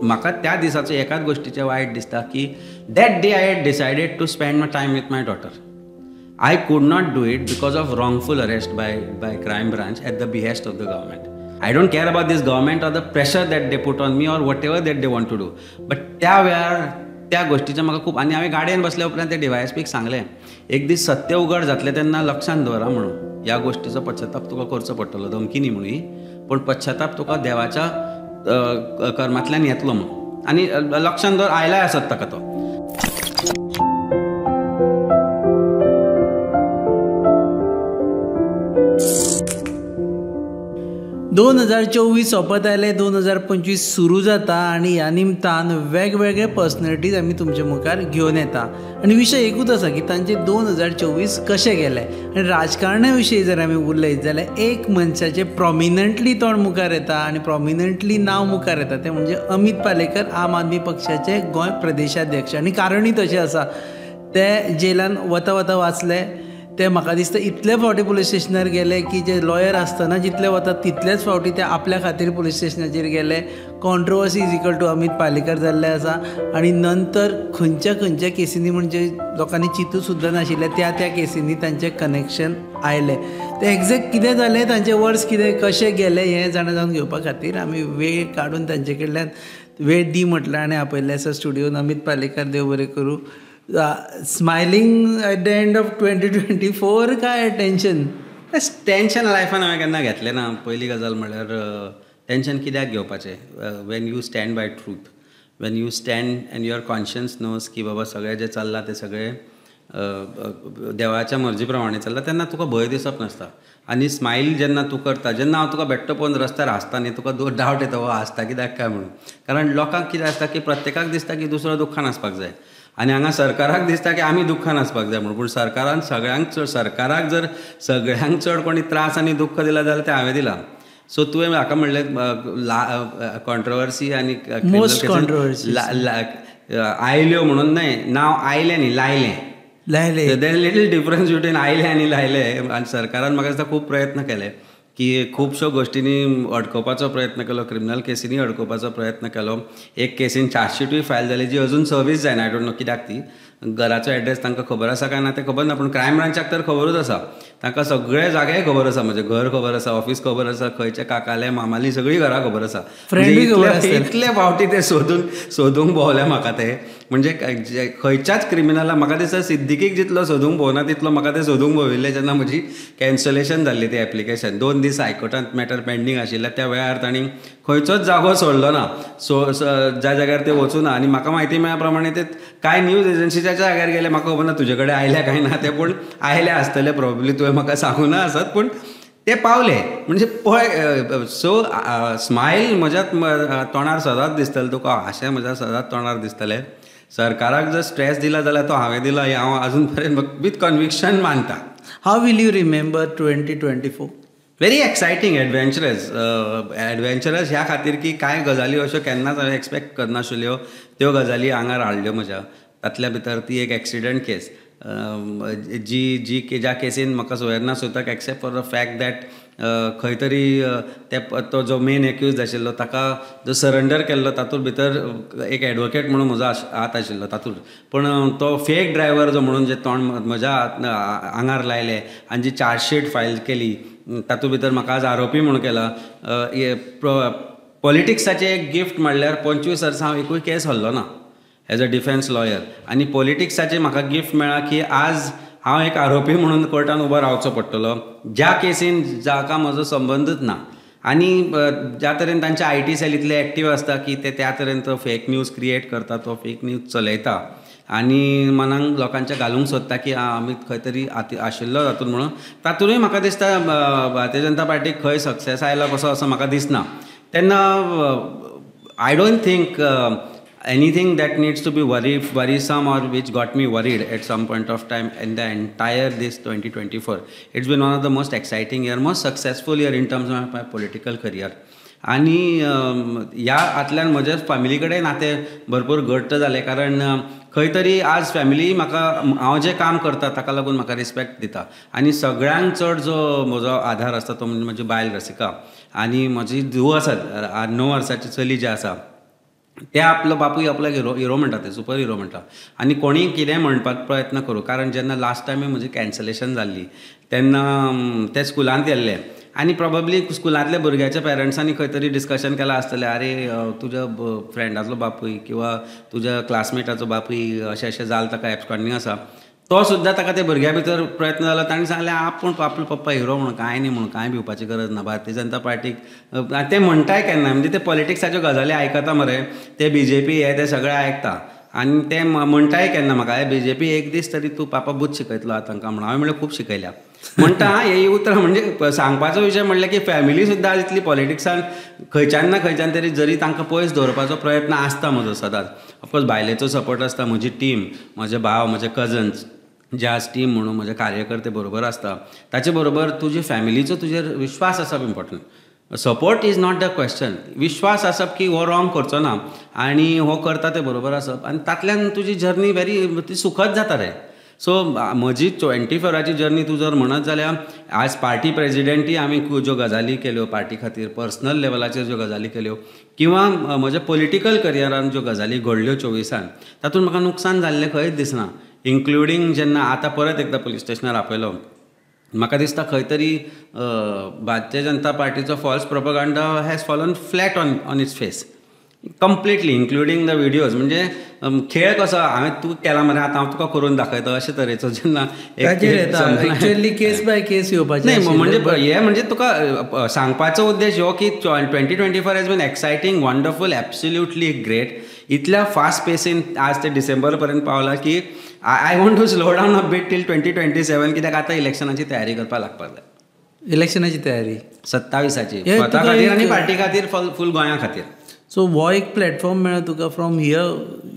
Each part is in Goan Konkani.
म्हाका त्या दिसाचो एकाच गोश्टीचें वायट दिसता की that day I had decided to spend my time with my daughter. I could not do it because of wrongful arrest by crime branch at the behest of the government. I don't care about this government or the pressure that they put on me or whatever that they want to do. But त्या वेळार त्या गोश्टीचें म्हाका खूब, आनी हांवें गाडयेन बसल्या उपरांत ते डीवायएसपीक सांगलें, एक दीस सत्य उगड जातलें तेन्ना लक्षांत दवरा म्हणून, ह्या गोश्टीचो पश्चाताप तुका करचो पडटलो, धमकी न्ही म्हणून, पूण पश्चाताप तुका देवाच्या कर्मांतल्यान येतलो म्हणून, आनी लक्षांत दवर आयलाय आसत ताका तो. दोन 2024 सोंपत आयले, 2025 सुरू जाता आनी ह्या निमतान वेगवेगळे पर्सनॅलिटीज आमी तुमचे मुखार घेवन येता आनी विशय एकूच आसा की तांचे 2024 कशे गेले. आनी राजकारणा विशीं जर आमी उलयत जाल्यार एक मनशाचें प्रोमिनंटली तोंड मुखार येता आनी प्रोमिनंटली नांव मुखार येता, तें म्हणजे अमित पालेकर, आम आदमी पक्षाचे गोंय प्रदेशाध्यक्ष. आनी कारणूय तशें आसा, ते जेलान वता वता वाचले. ते म्हाका दिसता इतले फावटी पुलीस स्टेशनार गेले की जे लॉयर आसतना जितले वतात तितलेच फावटी ते आपल्या खातीर पुलीस स्टेशनाचेर गेले. Controversy is equal to Amit Palekar जाल्ले आसा. आनी नंतर खंयच्या खंयच्या केसींनी म्हणजे लोकांनी चिंतू सुद्दां नाशिल्लें त्या त्या केसींनी तांचें कनेक्शन आयलें. तें एग्जॅक्ट कितें जालें, तांचें वर्स कितें कशें गेलें हें जाणा जावन घेवपा खातीर आमी वेळ काडून तांचे कडल्यान वेळ दी म्हटलें आनी आपयल्लें आसा स्टुडियोन अमित पालेकर. देव बरें करूं. Smiling at the end of 2024 काय टेन्शन? टेन्शन लायफान हांवें केन्ना घेतलें ना. पयली गजाल म्हणल्यार टेन्शन कित्याक घेवपाचें? When you stand by truth, when you stand and your conscience knows की बाबा सगळें जें चल्लां तें सगळें देवाच्या मर्जी प्रमाणें चल्लां, तेन्ना तुका भंय दिसप नासता. आनी स्मायल जेन्ना तूं करता, जेन्ना हांव तुका बेठो पळोवन रस्त्यार हांसता न्ही, तुका डावट येता हो हांसता कित्याक काय म्हणून. कारण लोकांक कितें आसता की प्रत्येकाक दिसता की दुसरो दुख्खान आसपाक जाय, आनी हांगा सरकाराक दिसता की आमी दुख्खान आसपाक जाय म्हणून. पूण सरकारान सगळ्यांक चड, सरकाराक जर सगळ्यांक चड कोणी त्रास आनी दुख्ख दिलां जाल्यार तें हांवें दिलां. सो तुवें म्हाका म्हणलें कॉन्ट्रोवर्सी आनी आयल्यो म्हणून न्हय, नांव आयलें न्ही, लायलें लायलें. There little difference between आयलें आनी लायलें. आनी सरकारान म्हाका दिसता खूब प्रयत्न केले की खुबश्यो गोश्टींनी अडकोवपाचो प्रयत्न केलो, क्रिमिनल केसींनी अडकोवपाचो प्रयत्न केलो. एक केसीन चार्जशीटूय फायल जाली जी अजून सर्वीस जायना, I don't know कित्याक ती. घराचो एड्रेस तांकां खबर आसा काय ना तें खबर ना, पूण क्रायम ब्रांचाक तर खबरूच आसा. तांकां सगळे जागे खबर आसा, म्हजें घर खबर आसा, ऑफीस खबर आसा, खंयच्या काकाले मामाली सगळीं घरां खबर आसा. इतले फावटी ते सोदून सोदूंक भोंवले म्हाका ते, म्हणजे खंयच्याच क्रिमिनला म्हाका दिसता सिद्दीकीक जितलो सोदूंक भोंवना तितलो म्हाका ते सोदूंक भोंविल्ले. जेन्ना म्हजी कॅन्सलेशन जाल्ली ती एप्लिकेशन, 2 दीस हायकोर्टांत मॅटर पेंडींग आशिल्लें, त्या वेळार तांणी खंयचोच जागो सोडलो ना, सो ज्या जाग्यार ते वचूं ना. आनी म्हाका म्हायती मेळ्ळ्या प्रमाणे ते कांय न्यूज एजन्सीच्या जाग्यार गेले, म्हाका खबर ना तुजे कडेन आयल्या काय ना ते, पूण आयले आसतले प्रोबेबली, तुवें म्हाका सांगूं ना आसत, पूण ते पावले. म्हणजे पळय, सो स्मायल म्हज्या तोंडार सदांच दिसतलें तुका, हांशें म्हज्या सदांच तोंडार दिसतलें. सरकाराक जर स्ट्रेस दिला जाल्यार तो हांवें दिला हें हांव अजून पर्यंत विथ कन्विक्शन मानता. How will you remember 2024? Very exciting, adventurous. Adventurous ह्या खातीर की कांय गजाली अश्यो केन्नाच हांवें एक्सपेक्ट करनाशिल्ल्यो, त्यो गजाली आंगार हाडल्यो म्हज्या. तातल्या भितर ती एक एक्सिडंट केस, जी जी ज्या केसीन म्हाका सोयरना सुताक, except for the fact that खंय तरी ते तो जो मेन एक्यूज आशिल्लो ताका जो सरंडर केल्लो तातूंत भितर एक एडवोकेट म्हणून म्हजो हात आशिल्लो तातूंत, पूण तो फेक ड्रायव्हर जो म्हणून जे तोंड म्हज्या आंगार लायलें आनी जी चार्जशीट फायल केली तातूंत भितर म्हाका आज आरोपी म्हणून केला. पॉलिटिक्साचें एक गिफ्ट म्हणल्यार 25 वर्सां हांव एकूय केस हल्लो ना एज अ डिफेन्स लॉयर, आनी पॉलिटिक्साचें म्हाका गिफ्ट मेळ्ळां की आज हांव एक आरोपी म्हणून कोर्टान उबो रावचो पडटलो ज्या केसीन जाका म्हजो संबंदच ना. आनी ज्या तरेन तांचे IT sell इतले एक्टीव आसता की ते त्या तरेन तो फेक न्यूज क्रिएट करता, तो फेक न्यूज चलयता आनी मनांक लोकांच्या घालूंक सोदता की आमी खंय तरी आशिल्लो तातूंत म्हणून. तातूंतय म्हाका दिसता भारतीय जनता पार्टीक खंय सक्सेस आयला कसो असो म्हाका दिसना. तेन्ना I don't think anything that needs to be worrisome or which got me worried at some point of time in the entire this 2024. It's been one of the most exciting year, most successful year in terms of my political career. आनी ह्या हातल्यान म्हज्या फॅमिली कडेन नातें भरपूर घट्ट जालें, कारण खंय तरी आज फॅमिली म्हाका हांव जें काम करता ताका लागून म्हाका रिस्पेक्ट दिता. आनी सगळ्यांत चड जो म्हजो आधार आसता तो म्हणजे म्हजी बायल रसिका आनी म्हजी धूव आसा, 9 वर्साची चली जी आसा ते आपलो बापूय आपल्याक हिरो हिरो म्हणटा, ते सुपर हिरो म्हणटा. आनी कोणीय कितेंय म्हणपाक प्रयत्न करूं, कारण जेन्ना लास्ट टायम म्हजी कॅन्सलेशन जाल्ली तेन्ना ते स्कुलांत गेल्ले आनी प्रोबेबली स्कुलांतल्या भुरग्याच्या पेरंट्सांनी खंय तरी डिस्कशन केलां आसतलें, आरे तुज्या फ्रेंडाचो बापूय किंवा तुज्या क्लासमेटाचो बापूय अशें अशें जालें, ताका एबस्कॉन्डींग आसा. तो सुद्दां ताका ते भुरग्या भितर प्रयत्न जालो, ताणें सांगलें आपूण आपलो पप्पा हिरो म्हणून कांय न्ही, म्हणून कांय भिवपाची गरज ना. भारतीय जनता पार्टीक ते म्हणटाय केन्ना, म्हणजे ते पॉलिटिक्साच्यो गजाली आयकता मरे, ते बीजेपी हे ते सगळें आयकता आनी ते म्हणटाय केन्ना म्हाका बीजेपी एक दीस तरी तूं पापा बूत शिकयतलो आतां तांकां म्हणून. हांवें म्हणलें खूब शिकयल्या म्हणटा. ही उतरां म्हणजे सांगपाचो विशय म्हणल्यार की फॅमिली सुद्दां आज इतली पॉलिटिक्सान खंयच्यान ना खंयच्यान तरी जरी तांकां पयस दवरपाचो प्रयत्न आसता म्हजो सदांच. ऑफकोर्स बायलेचो सपोर्ट आसता, म्हजी टीम, म्हजे भाव, म्हजे कजन्स जे आज टीम म्हणून म्हजे कार्यकर्ते बरोबर आसता, ताचे बरोबर तुजे फॅमिलीचो तुजेर विश्वास आसप important. Support is not the question, विश्वास आसप की हो रॉंग करचो ना आनी हो करता ते बरोबर आसप, आनी तातल्यान तुजी जर्नी व्हेरी ती सुखद जाता रे. सो म्हजी 24 जर्नी तूं जर म्हणत जाल्यार आज पार्टी प्रेजिडेंटय आमी ज्यो गजाली केल्यो पार्टी खातीर, पर्सनल लेवलाचेर ज्यो गजाली केल्यो किंवा म्हज्या पॉलिटिकल करियरान ज्यो गजाली घडल्यो 24 तातूंत म्हाका नुकसान जाल्लें खंयच दिसना. इन्क्लुडींग जेन्ना आतां परत एकदां पुलीस स्टेशनार आपयलो, म्हाका दिसता खंय तरी Bharatiya Janata पार्टीचो false propaganda has fallen flat on its face completely, including the videos. म्हणजे खेळ कसो हांवें तूं केला मरे, आतां हांव तुका करून दाखयता अशे तरेचो जेन्ना एक्चुअली केस बाय केस येवपाचें न्ही. म्हणजे हे म्हणजे तुका सांगपाचो उद्देश हो की 2024 has been exciting, wonderful, absolutely great. इतल्या फास्ट पेसीन आज ते डिसेंबर पर्यंत पावला की I want to slow down a bit till 2027, कित्याक आतां इलेक्शनाची तयारी करपाक लागपाक जाय. इलेक्शनाची तयारी 27 स्वता खातीर आनी पार्टी खातीर, फूल गोंया खातीर. सो हो एक प्लॅटफॉर्म मेळ्ळो तुका, from here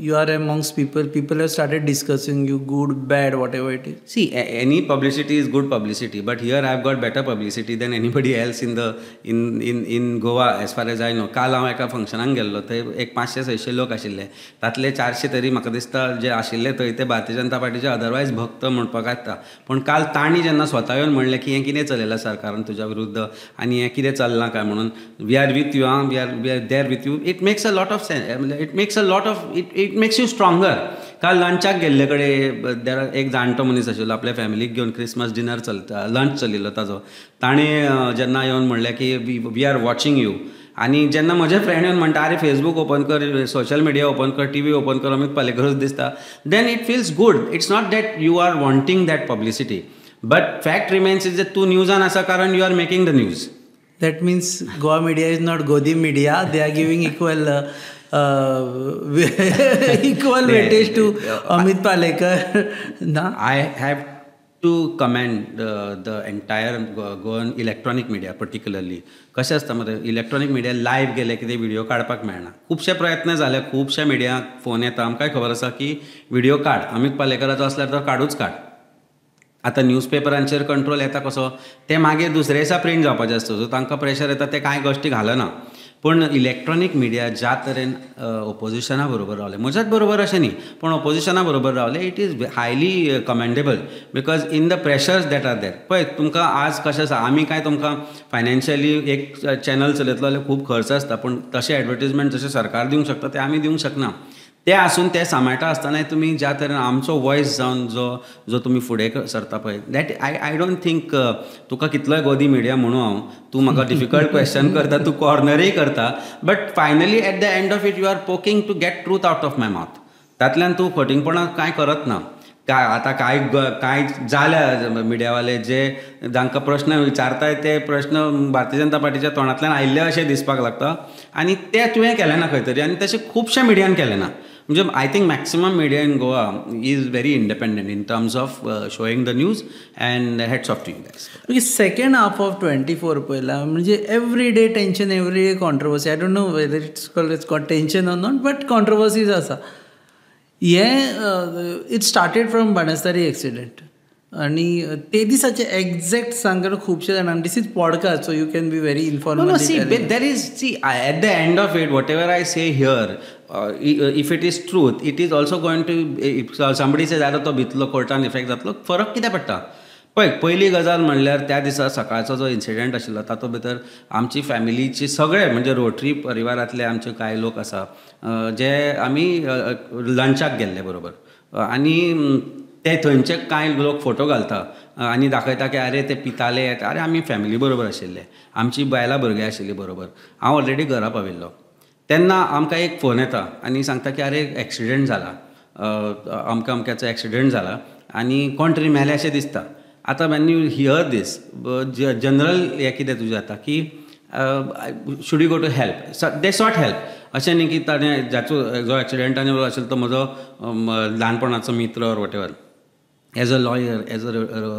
you are amongst people, people have started discussing you, good bad whatever it is. See, any publicity is good publicity, but here I have got better publicity than anybody else in the in in in Goa as far as I know. काल हांव एका फंक्शनाक गेल्लो, थंय एक 500-600 लोक आशिल्ले, तातले 400 तरी म्हाका दिसता जे आशिल्ले थंय ते भारतीय जनता पार्टीचे अदरवायज भक्त म्हणपाक येता. पूण काल तांणी जेन्ना स्वता येवन म्हणलें की हें कितें चलयलां सरकारान तुज्या विरुद्ध आनी हें कितें चल्लां काय म्हणून, we are with you, we are there with you, it makes a lot of sense, it makes a lot of it makes you stronger. काल लंचाक गेल्ले कडेन एक जाणटो मनीस आशिल्लो, आपल्या फॅमिलीक घेवन क्रिसमस डिनर चलता, लंच चलिल्लो ताजो, ताणें जेन्ना येवन म्हणलें की we are watching you, आनी जेन्ना म्हजे फ्रेंड येवन म्हणटा अरे फेसबूक ओपन कर, सोशल मिडिया ओपन कर, टीव्ही ओपन कर, अमीत पालेकरूच दिसता, then it feels good. It's not that you are wanting that publicity, but fact remains is that तूं न्यूजान आसा कारण you are making the news. That means Goa media is not Godi media. They are giving equal equal weightage to Amit Palekar. Na? I have to commend the entire Goan electronic media particularly. कशें आसता मरे, इलेक्ट्रॉनिक मिडिया लायव्ह गेले की ते व्हिडिओ काडपाक मेळना. खुबशे प्रयत्न जाले, खुबशे मिडियाक फोन येता, आमकांय खबर आसा की व्हिडिओ काड, अमीत पालेकराचो आसल्यार तो काडूच काड. आतां न्यूजपेपरांचेर कंट्रोल येता कसो, ते मागीर दुसरे दिसा प्रिंट जावपाचें आसता, सो तांकां प्रेशर येता, ते कांय गोश्टी घालना. पूण इलेक्ट्रॉनीक मिडिया ज्या तरेन ओपोजिशना बरोबर रावले, म्हज्याच बरोबर अशें न्ही, पूण ओपोजिशना बरोबर रावले, it is highly commendable because in the pressures that are there. पळय तुमकां आज कशें आसा, आमी कांय तुमकां फायनान्शियली एक चॅनल चलयतलो जाल्यार खूब खर्च आसता, पूण तशें एडवर्टीजमेंट जशें सरकार दिवंक शकता तें आमी दिवंक शकना. ते आसून ते सांबाळटा आसतनाय तुमी ज्या तरेन आमचो वॉयस जावन जो जो तुमी फुडें सरता पळय, that I don't think तुका कितलोय गोदी मिडिया म्हणूं हांव, तूं म्हाका डिफिकल्ट क्वेश्चन करता, तूं कॉर्नरूय करता, but finally at the end of it you are poking to get truth out of my mouth. तातल्यान तूं फटींगपणां कांय करत ना. काय आतां कांय कांय जाल्या मिडियावाले जे जांकां प्रश्न विचारताय ते प्रश्न भारतीय जनता पार्टीच्या तोंडांतल्यान आयिल्ले अशें दिसपाक लागता, आनी ते तुवें केलें ना खंय तरी, आनी तशें खुबशे मिडियान केलें ना. म्हणजे I think maximum media in Goa is very independent in terms of showing the news, and hats off to you guys. Okay, second half of 24 पयला म्हणजे every day tension, every day controversy. I don't know whether it's called it's tension or not, but controversies आसा. हें it started from Banastari accident, आनी ते दिसाचे एग्जॅक्ट सांग, कारण खुबशे जाणांक this is podcast, so you can be very informal. No, see, there is, see, at the end of it, whatever I say here, if it is truth, it is also going to, if somebody says, आरे तो भितलो कोर्टान इफेक्ट जातलो, फरक कितें पडटा? पळय, पयली गजाल म्हणल्यार त्या दिसा सकाळचो जो इन्सिडंट आशिल्लो तातूंत भितर आमची फॅमिलीची सगळे, म्हणजे रोटरी परिवारांतले आमचे कांय लोक आसा जे आमी लंचाक गेल्ले बरोबर, आनी ते थंयचे कांय लोक फोटो घालता आनी दाखयता की अरे ते पिताले. अरे आमी फॅमिली बरोबर आशिल्ले, आमची बायलां भुरगीं आशिल्लीं बरोबर. हांव ऑलरेडी घरा पाविल्लो तेन्ना आमकां एक फोन येता आनी सांगता की अरे एक्सिडंट जाला, अमक्या अमक्याचो एक्सिडंट जाला आनी कोण तरी मेले अशें दिसता. आतां when you hear this general हें कितें तुजें जाता की should you go to help, they sought help. अशें न्ही की ताणें जाचो जो एक्सिडंटान येयलो आशिल्लो तो म्हजो ल्हानपणाचो मित्र or whatever. As a lawyer, as a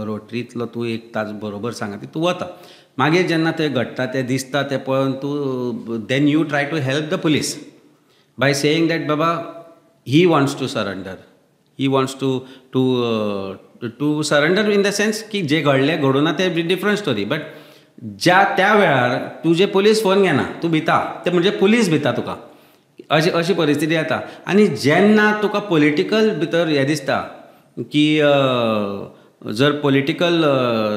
रोटरींतलो तूं एक ताज बरोबर सांगा ती तूं वता. मागीर जेन्ना तें घडटा तें दिसता तें पळोवन तूं then you try to help the police by saying that Baba he wants to surrender, he wants to to to surrender in the sense की जे घडलें घडूं ना तें डिफरंट स्टोरी, बट ज्या त्या वेळार तुजे पुलीस फोन घेना, तूं भिता, ते म्हणजे पुलीस भिता तुका, अशी अशी परिस्थिती येता. आनी जेन्ना तुका पॉलिटिकल भितर हें दिसता की जर पॉलिटिकल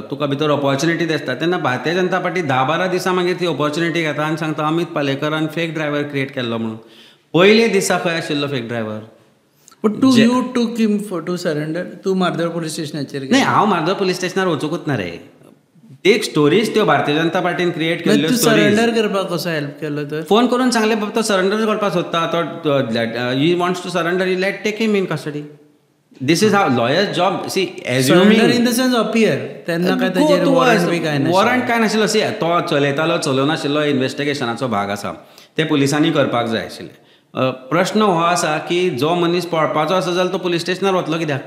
तुका भितर ऑपॉर्च्युनिटी दिसता तेन्ना भारतीय जनता पार्टी 10-12 दिसां मागीर ती ऑपॉर्च्युनिटी घेता आनी सांगता अमित पालेकरान फेक ड्रायव्हर क्रिएट केल्लो म्हणून. पयले दिसा खंय आशिल्लो fake driver? But to you took him for to surrender तूं मार्दोळ पुलीस स्टेशनाचेर? न्ही, हांव मार्दोळ पुलीस स्टेशनार वचूंकच ना रे. एक स्टोरीज त्यो भारतीय जनता पार्टीन क्रिएट केल्ल्यो. सरेंडर करपाक कसो हेल्प केलो तर? फोन करून सांगले बाबा तो सरेंडर करपाक सोदता, तो he wants to surrender, he let take him in custody. This is how lawyer's job. See, assuming in the sense appear तेन्ना काय ताचेर वॉरंट बी काय नाशिल्लो, वॉरंट काय नाशिल्लो. सी, तो चलयतालो चलोवनाशिल्लो इन्वेस्टिगेशनाचो भाग आसा, ते पुलिसांनी करपाक जाय आशिल्लें. प्रश्न हो आसा की जो मनीस पळपाचो आसा जाल्यार तो पुलीस स्टेशनार वतलो कित्याक?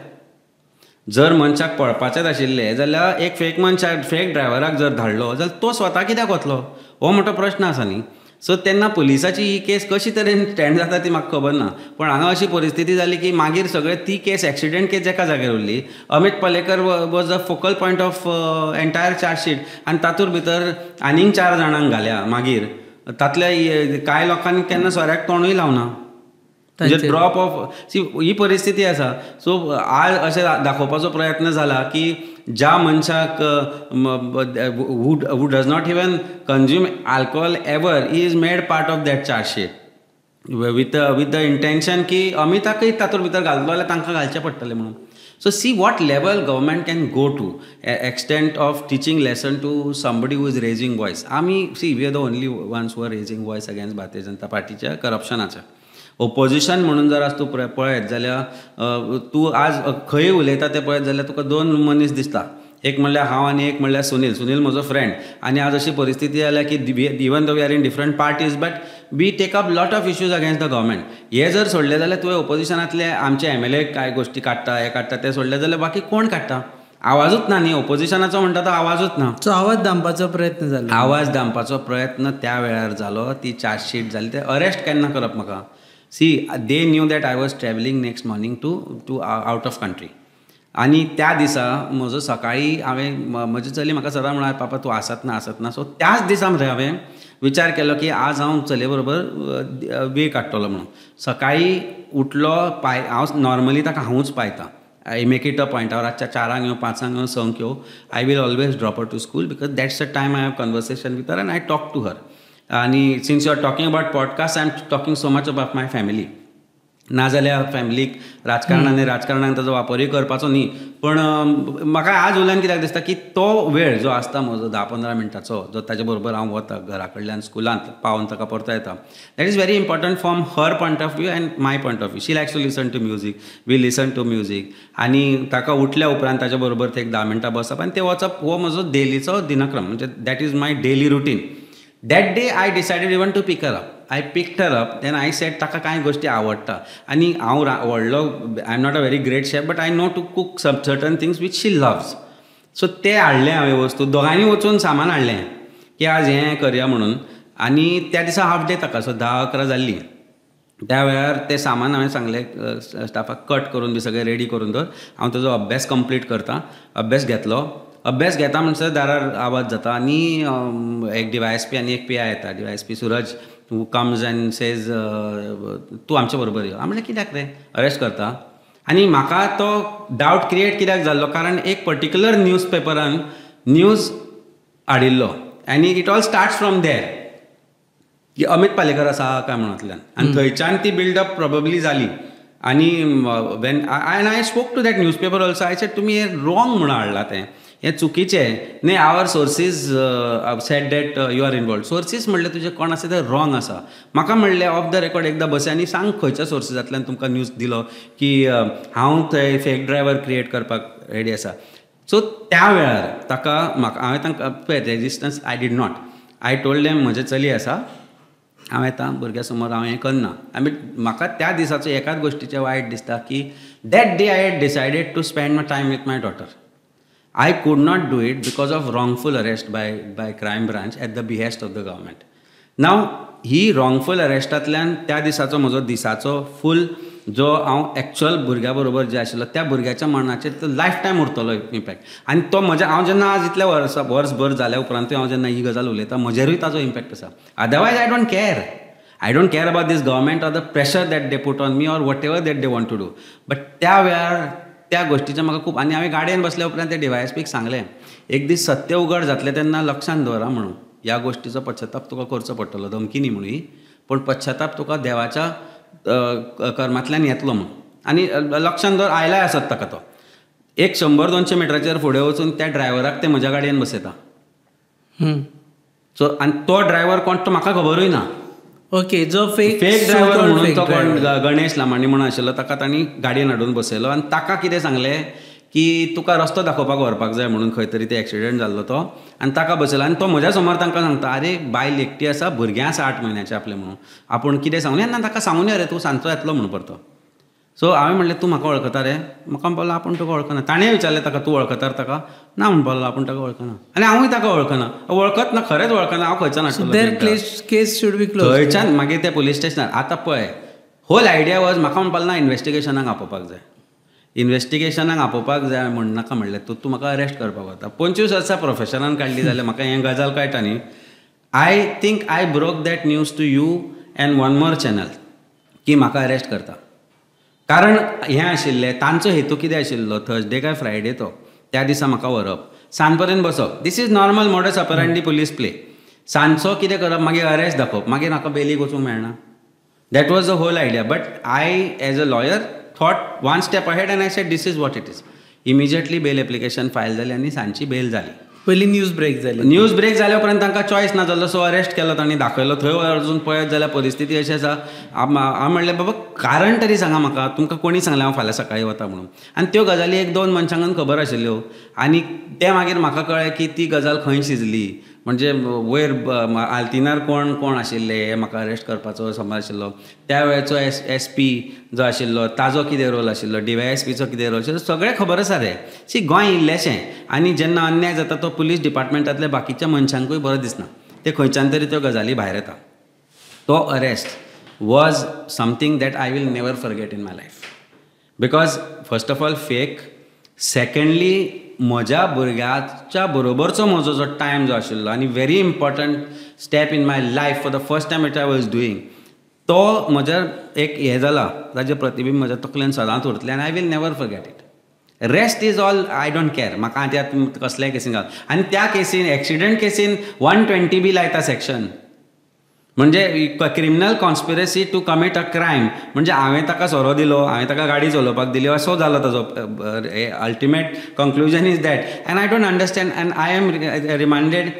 जर मनशाक पळपाचेंच आशिल्लें जाल्यार एक फेक मनशाक, फेक ड्रायव्हराक जर धाडलो जाल्यार तो स्वता कित्याक वतलो, हो मोठो प्रश्न आसा न्ही. सो तेन्ना पुलिसाची ही केस कशी तरेन स्टँड जाता ती म्हाका खबर ना, पण हांगा अशी परिस्थिती जाली की मागीर सगळे ती केस एक्सिडंट केस एका जाग्यार उरली. Amit Palekar was the focal point of entire chargesheet आनी तातूंत भितर आनीक 4 जाणांक घाल्या. मागीर तातल्या कांय लोकांनी केन्ना सोऱ्याक तोंडूय लावना, म्हणजे ड्रॉप ऑफ. सी, ही परिस्थिती आसा. सो आज अशें दाखोवपाचो प्रयत्न जाला की ज्या मनशाक who does not even consume alcohol ever is made part of that chargesheet with the intention की अमिताकय तातूंत भितर घालतलो जाल्यार तांकां घालचें पडटलें म्हणून. So see what level government can go to extent of teaching lesson to somebody who is raising voice. आमी see, we are the only ones who are raising voice against Bharatiya Janata पार्टीच्या करप्शनाच्या. ओपोजिशन म्हणून जर आज तूं पळयत जाल्यार तूं आज खंय उलयता तें पळयत जाल्यार तुका 2 मनीस दिसता, एक म्हणल्यार हांव आनी एक म्हणल्यार सुनील. सुनील म्हजो फ्रेंड, आनी आज अशी परिस्थिती जाल्या की even though we are in different parties but we take up lot of issues against the government. हे जर सोडले जाल्यार तुवें ओपोजिशनांतले आमचे MLA कांय गोश्टी काडटा, हे काडटा, ते सोडले जाल्यार बाकी कोण काडटा? आवाजूच ना न्ही ओपोजिशनाचो, म्हणटा तो आवाजूच ना. सो आवाज दामपाचो प्रयत्न जालो, आवाज दामपाचो प्रयत्न त्या वेळार जालो. ती चार्जशीट जाली, ते अरेस्ट केन्ना करप म्हाका? See, they knew that I was travelling next morning to out of country. आनी त्या दिसा म्हजो सकाळी हांवें म्हजी चली म्हाका सदां म्हळ्यार पापा तूं आसत ना आसत ना. सो त्याच दिसा मरे हांवें विचार केलो की आज हांव चलये बरोबर वेळ काडटलो म्हणून. सकाळी उठलो, पाय हांव नॉर्मली ताका हांवूच पायता. I make it a point, हांव रातच्या 4 येवं 5 येवं 6 येवं, I will always drop her to school because that's the time I have conversation with her and I talk to her. आनी since you are talking about podcast, I am talking so much about my family. नाजाल्यार फॅमिलीक राजकारणान राजकारणान ताजो वापरूय करपाचो न्ही, पण म्हाका आज उलोवन कित्याक दिसता की तो वेळ जो आसता म्हजो 10-15 मिनटांचो जो ताजे बरोबर हांव वता घरा कडल्यान स्कुलांत पावोवन ताका परतो येता, that is very important from her point of view and my point of view. She likes to listen to music, we listen to music. आनी ताका उठल्या उपरांत ताजे बरोबर ते एक 10 मिनटां बसप आनी ते वचप, हो म्हजो डेलीचो दिनक्रम, म्हणजे that is my daily routine. That day I decided even to pick her up. I picked her up, then I said ताका कांय गोश्टी आवडटा आनी हांव व्हडलो, I am not a very great chef but I know to cook some certain things which she loves. So ते हाडलें हांवें वस्तू, दोगांनी वचून सामान हाडलें की आज हें करया म्हणून. आनी त्या दिसा हाफ डे ताका, सो 10-11 जाल्ली त्या वेळार तें सामान हांवें सांगलें स्टाफाक कट करून बी सगळें रेडी करून दवर, हांव ताजो अभ्यास कंप्लीट करता. अभ्यास घेतलो, अभ्यास घेता म्हणसर दारार आवाज जाता आनी एक DYSP आनी एक PI येता. DYSP Suraj who comes and says तूं आमचे बरोबर यो. हांव म्हणलें कित्याक रे, अरेस्ट करता? आनी म्हाका तो डावट क्रिएट कित्याक जाल्लो, कारण एक पर्टिक्युलर न्यूज पेपरान न्यूज हाडिल्लो आनी it all starts from there की अमित पालेकर आसा काय म्हणूंतल्यान, आनी थंयच्यान ती बिल्डअप प्रोबेबली जाली. आनी when and I spoke to that newspaper also, I said तुमी हें रॉंग म्हणून हाडलां, तें हें चुकीचें न्ही. Our sources said that you are involved. Sources म्हणलें तुजें कोण आसा तें रॉंग आसा. म्हाका म्हणलें ऑफ the record एकदां बसय आनी सांग खंयच्या सोर्सीसांतल्यान तुमकां न्यूज दिलो की हांव थंय फेक ड्रायवर क्रिएट करपाक रेडी आसा. सो त्या वेळार ताका म्हाका हांवें तांकां पळय resistance I did not. I told them म्हजें चली आसा, हांव येता भुरग्यां समोर, हांव हें करना. I mean म्हाका त्या दिसाचो एकाच गोश्टीचें वायट दिसता की that day I had decided to spend my time with my daughter. I could not do it because of wrongful arrest by crime branch at the behest of the government. Now he wrongful अरेस्टांतल्यान त्या दिसाचो म्हजो दिसाचो फूल जो हांव एक्चुअल भुरग्या बरोबर जे आशिल्लो त्या भुरग्याच्या मनाचेर तो लायफ टायम उरतलो इम्पॅक्ट. आनी तो म्हज्या हांव जेन्ना आज इतल्या वर्सा वर्सभर जाल्या उपरांतूय हांव जेन्ना ही गजाल उलयता म्हजेरूय ताजो इम्पॅक्ट आसा. Otherwise I don't care. I don't care about this government or the pressure that they put on me or whatever that they want to do. But त्या वेळार त्या गोश्टीचें म्हाका खूब. आनी हांवें गाडयेन बसल्या उपरांत त्या डीवायएसपीक सांगलें एक दीस सत्य उगड जातलें तेन्ना लक्षांत दवरा म्हणून ह्या गोश्टीचो पश्चाताप तुका करचो पडटलो. धमकी न्ही म्हणून ही, पूण पश्चाताप तुका देवाच्या कर्मांतल्यान येतलो म्हणून. आनी लक्षांत दवर आयलाय आसत ताका तो एक 100-200 मिटराचेर फुडें वचून त्या ड्रायव्हराक ते म्हज्या गाडयेन बसयता. सो आनी तो ड्रायव्हर कोण तो म्हाका खबरूय ना. ओके, जो फेक ड्रायव्हर म्हणून तो कोण गणेश लामाणी म्हणून आशिल्लो ताका तांणी गाडयेन हाडून बसयलो आनी ताका कितें सांगलें की तुका रस्तो दाखोवपाक व्हरपाक जाय म्हणून खंय तरी ते एक्सिडंट जाल्लो तो, आनी ताका बसयलो. आनी तो म्हज्या समोर तांकां सांगता आरे बायल एकटी आसा, भुरगें आसा 8 म्हयन्याचें आपलें म्हणून, आपूण कितें सांगून ना ताका सांगून रे तूं सांजचो येतलो म्हणून परतो. सो हांवें म्हणलें तूं म्हाका वळखता रे? म्हाका म्हणपाक आपूण तुका वळखना. ताणें विचारलें ताका तूं वळखता ताका? ना म्हणपाक आपूण ताका वळखना. आनी हांवूय ताका वळखना, वळखत ना, खरेंच वळखना. हांव खंयच्यान आशिल्लो थंयच्यान मागीर त्या पुलीस स्टेशनार. आतां पळय होल आयडिया वॉज म्हाका म्हणपाक ना इन्वेस्टिगेशनाक आपोवपाक जाय, इन्वेस्टिगेशनाक आपोवपाक जाय म्हण नाका म्हणलें तूं तूं म्हाका अरेस्ट करपाक वता. 25 वर्सां प्रोफेशनान काडली जाल्यार म्हाका हें गजाल कळटा न्ही. I think I broke that news to you and one more channel की म्हाका अरेस्ट करता. कारण हें आशिल्लें तांचो हेतू कितें आशिल्लो, थर्सडे काय फ्रायडे तो त्या दिसा म्हाका व्हरप, सांज पर्यंत बसप. This is normal modus operandi police play. सांजचो कितें करप, मागीर अरेस्ट दाखोवप, मागीर म्हाका बेलीक वचूंक मेळना. That was the whole idea. But I as a lawyer thought one step ahead and I said this is what it is. Immediately bail application file जाली आनी सांजची बेल जाली. पयली न्यूज ब्रेक जाली. न्यूज ब्रेक जाल्या उपरांत तांकां चॉयस ना जालो, सो अरेस्ट केलो तांणी, दाखयलो थंय वचून पळयत जाल्यार परिस्थिती अशी आसा. हांव म्हणलें बाबा कारण तरी सांगा म्हाका, तुमकां कोणी सांगलें हांव फाल्यां सकाळीं वता म्हणून. आनी त्यो गजाली 1-2 मनशांक खबर आशिल्ल्यो आनी तें मागीर म्हाका कळ्ळें की ती गजाल खंय शिजली, म्हणजे वयर आल्तिनार कोण कोण आशिल्ले हे म्हाका अरेस्ट करपाचो समज आशिल्लो. त्या वेळचो एस पी जो आशिल्लो ताजो कितें रोल आशिल्लो, डीवायएसपीचो कितें रोल आशिल्लो, सगळें खबर आसा रे. सी गोंय इल्लेशें आनी जेन्ना अन्याय जाता तो पुलीस डिपार्टमेंटांतल्या बाकीच्या मनशांकूय बरो दिसना, ते खंयच्यान तरी त्यो गजाली भायर येता. तो arrest was something that I will never forget in my life because first of all fake, secondly म्हज्या भुरग्याच्या बरोबरचो म्हजो जो टायम जो आशिल्लो आनी very important step in my life for the first time it I was doing, तो म्हज्या एक हें जाला ताजें प्रतिबिंब म्हज्या तकलेन सदांच उरतलें आनी I will never forget it. Rest is all I don't care. म्हाका त्या कसल्याय केसीन घाल. आनी त्या केसीन एक्सिडंट केसीन 120 बी लायता सेक्शन, म्हणजे criminal conspiracy to commit a crime. म्हणजे हांवें ताका सोरो दिलो, हांवें ताका गाडी चलोवपाक दिली, असो जालो ताजो ultimate conclusion is that. And I don't understand and I am remanded,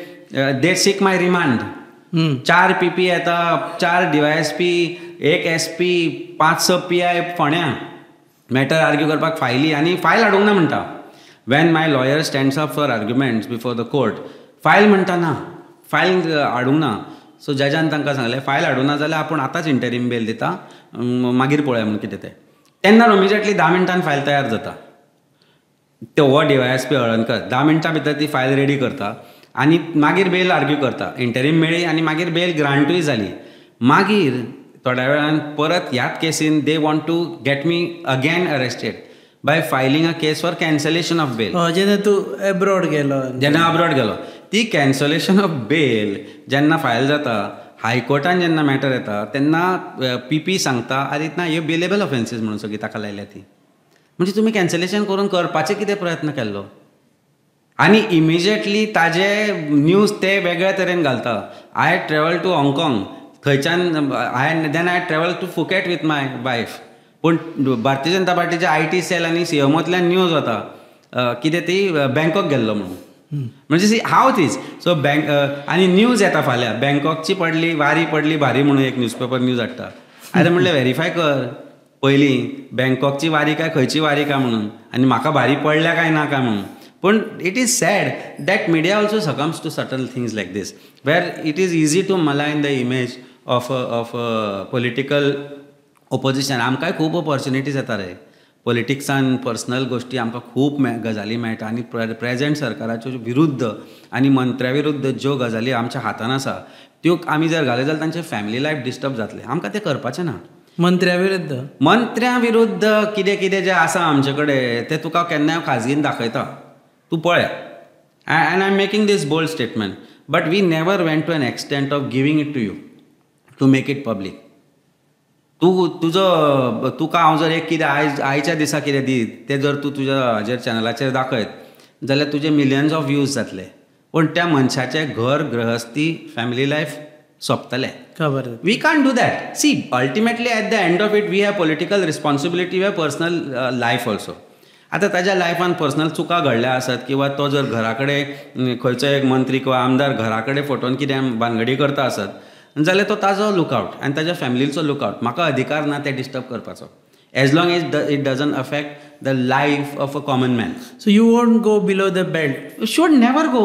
they seek my remand. 4 PP येता, 4 डीवायएसपी, 1 SP, 5-6 PI फोंड्या मॅटर आर्ग्यू करपाक फायली आनी फायल हाडूंक ना म्हणटा. When my lawyer stands up for arguments before the court, file म्हणटा ना, फायल हाडूंक ना. सो जजान तांकां सांगलें फायल हाडूं ना जाल्यार आपूण आतांच इंटरीम बेल दिता, मागीर पळोवया म्हणून कितें तें. तेन्ना इमिजिएटली 10 मिनटान फायल तयार जाता. तो हो डीवायएसपी हळणकर 10 मिनटां भितर ती फायल रेडी करता आनी मागीर बेल आर्ग्यू करता. इंटरीम मेळ्ळी आनी मागीर बेल ग्रांटूय जाली. मागीर थोड्या वेळान परत ह्याच casein they want to get me again arrested by filing a case for cancellation of bail. जेन्ना तूं एब्रॉड गेलो, जेन्ना अब्रॉड गेलो ती कॅन्सलेशन ऑफ बेल जेन्ना फायल जाता, हायकोर्टान जेन्ना मॅटर येता तेन्ना पी पी सांगता आरे ना ह्यो बेलेबल ऑफेन्सीस म्हणून सगळी ताका लायल्या ती. म्हणजे तुमी कॅन्सलेशन करून करपाचे कितें प्रयत्न केल्लो आनी इमिजिएटली ताजे न्यूज ते वेगळ्या तरेन घालता. I travel to हाँगकाँग, थंयच्यान I then I travel to Phuket with my wife. पूण भारतीय जनता पार्टीचे I T sell आनी सीएमओंतल्यान न्यूज वता कितें ती बँकॉक गेल्लो म्हणून. म्हणजे see how it is. So bank आनी न्यूज येता फाल्यां बँकॉकची पडली वारी पडली भारी म्हणून एक न्यूजपेपर न्यूज हाडटा. आरे म्हणलें व्हेरीफाय कर पयलीं बँकॉकची वारी काय खंयची वारी काय म्हणून, आनी म्हाका भारी पडल्या काय ना काय म्हणून. पूण it is sad that media also succumbs to certain things like this where it is easy to malign the image of of political opposition. आमकांय खूब ऑपॉर्च्युनिटीज येता रे पॉलिटिक्सान, पर्सनल गोश्टी आमकां खूब गजाली मेळटा आनी प्रेजेंट सरकाराच्यो विरुद्ध आनी मंत्र्या विरुद्ध ज्यो गजाली आमच्या हातान आसा त्यो आमी जर घाले जाल्यार तांचे फॅमिली लायफ डिस्टर्ब जातलें. आमकां तें करपाचें ना. मंत्र्या विरुद्ध, मंत्र्या विरुद्ध कितें कितें जें आसा आमचे कडेन तें तुका केन्नाय खाजगीन दाखयता, तूं पळय. And I am making this bold statement, but we never went to an extent of giving it to you to make it public. तूं तुजो तुका हांव जर एक कितें आयज आयच्या दिसा कितें दीत तें जर तूं तुज्या हाजेर चॅनलाचेर दाखयत जाल्यार तुजे मिलियन्स ऑफ व्यूज जातले, पूण त्या मनशाचें घर गृहस्थी फॅमिली लायफ सोंपतलें. खबर we can't do that. See ultimately at the end of it we have political responsibility, we have personal life also. आतां ताज्या लायफान पर्सनल चुका घडल्या आसत किंवा तो जर घरा कडेन खंयचो एक मंत्री किंवा आमदार घरा कडेन फोटोन कितें भानगडी करता आसत जाल्यार तो ताजो लुकआवट आनी ताज्या फॅमिलीचो लुकआवट. म्हाका अधिकार ना ते डिस्टर्ब करपाचो, as long as it doesn't affect the life of a common man. So you won't go below the belt? You should never go.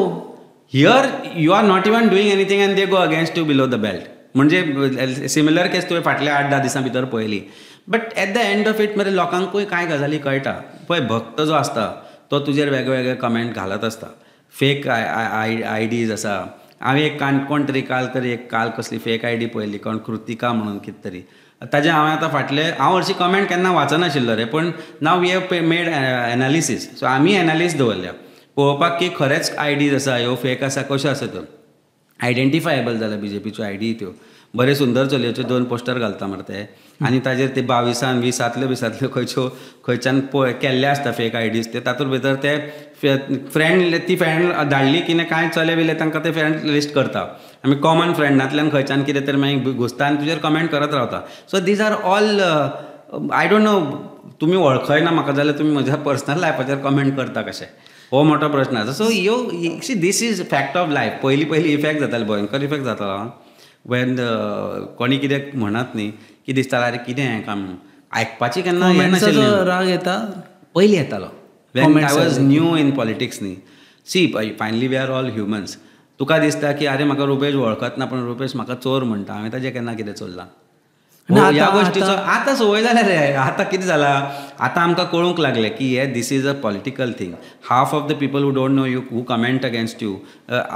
Here you are not even doing anything and they go against you below the belt. म्हणजे सिमिलर केस तुवें फाटल्या 8-10 दिसां भितर पळयली. But at the end of it मरे लोकांकूय कांय गजाली कळटा. पळय भक्त जो आसता तो तुजेर वेगवेगळे कमेंट घालत आसता, फेक I डीज आसा. हांवें एक कोण तरी काल तरी एक काल कसली फेक I D पळयली, कोण कृतिका म्हणून कितें तरी. ताजें हांवें आतां फाटले हांव हरशीं कमेंट केन्ना वाचनाशिल्लो रे, पूण now we have made analysis. So आमी एनालिस दवरल्या पळोवपाक की खरेंच I डीज आसा ह्यो फेक आसा कश्यो आसा त्यो आयडेंटिफायेबल जाल्या. बीजेपीच्यो I D त्यो बरे सुंदर चलयेच्यो 2 पोस्टर घालता मरे ते आनी ताजेर ते 22 20 20 खंयच्यो खंयच्यान पळय केल्ले आसता फेक I डीज ते. तातूंत भितर ते फ्रेंड ती फ्रेंड धाडली की ना कांय चले बिले तांकां ते फ्रेंड लिस्ट करता. आमी कॉमन फ्रेंडांतल्यान खंयच्यान कितें तरी मागीर घुसता आनी तुजेर कमेंट करत रावता. So these are all I don't know, तुमी वळखयना म्हाका जाल्यार तुमी म्हज्या पर्सनल लायफाचेर कमेंट करता कशें, हो मोठो प्रश्न आसा. सो ह्यो see this is fact of life. पयलीं पयलीं इफेक्ट जाताले, भयंकर इफेक्ट जातालो when कोणी कितें म्हणत न्ही की दिसतालें अरे कितें हें काम आयकपाची केन्ना नाशिल्लें. राग येता पयलीं येतालो when I was new in politics न्ही. See finally we are all humans. तुका दिसता की अरे म्हाका रुपेश वळखत ना, पण रुपेश म्हाका चोर म्हणटा, हांवें ताजें केन्ना कितें चोरलां ह्या गोश्टीचो आतां संवय जाल्या रे. आतां कितें जालां, आतां आमकां कळूंक लागलें की हे this is a political thing. Half of the people who don't know you, who comment against you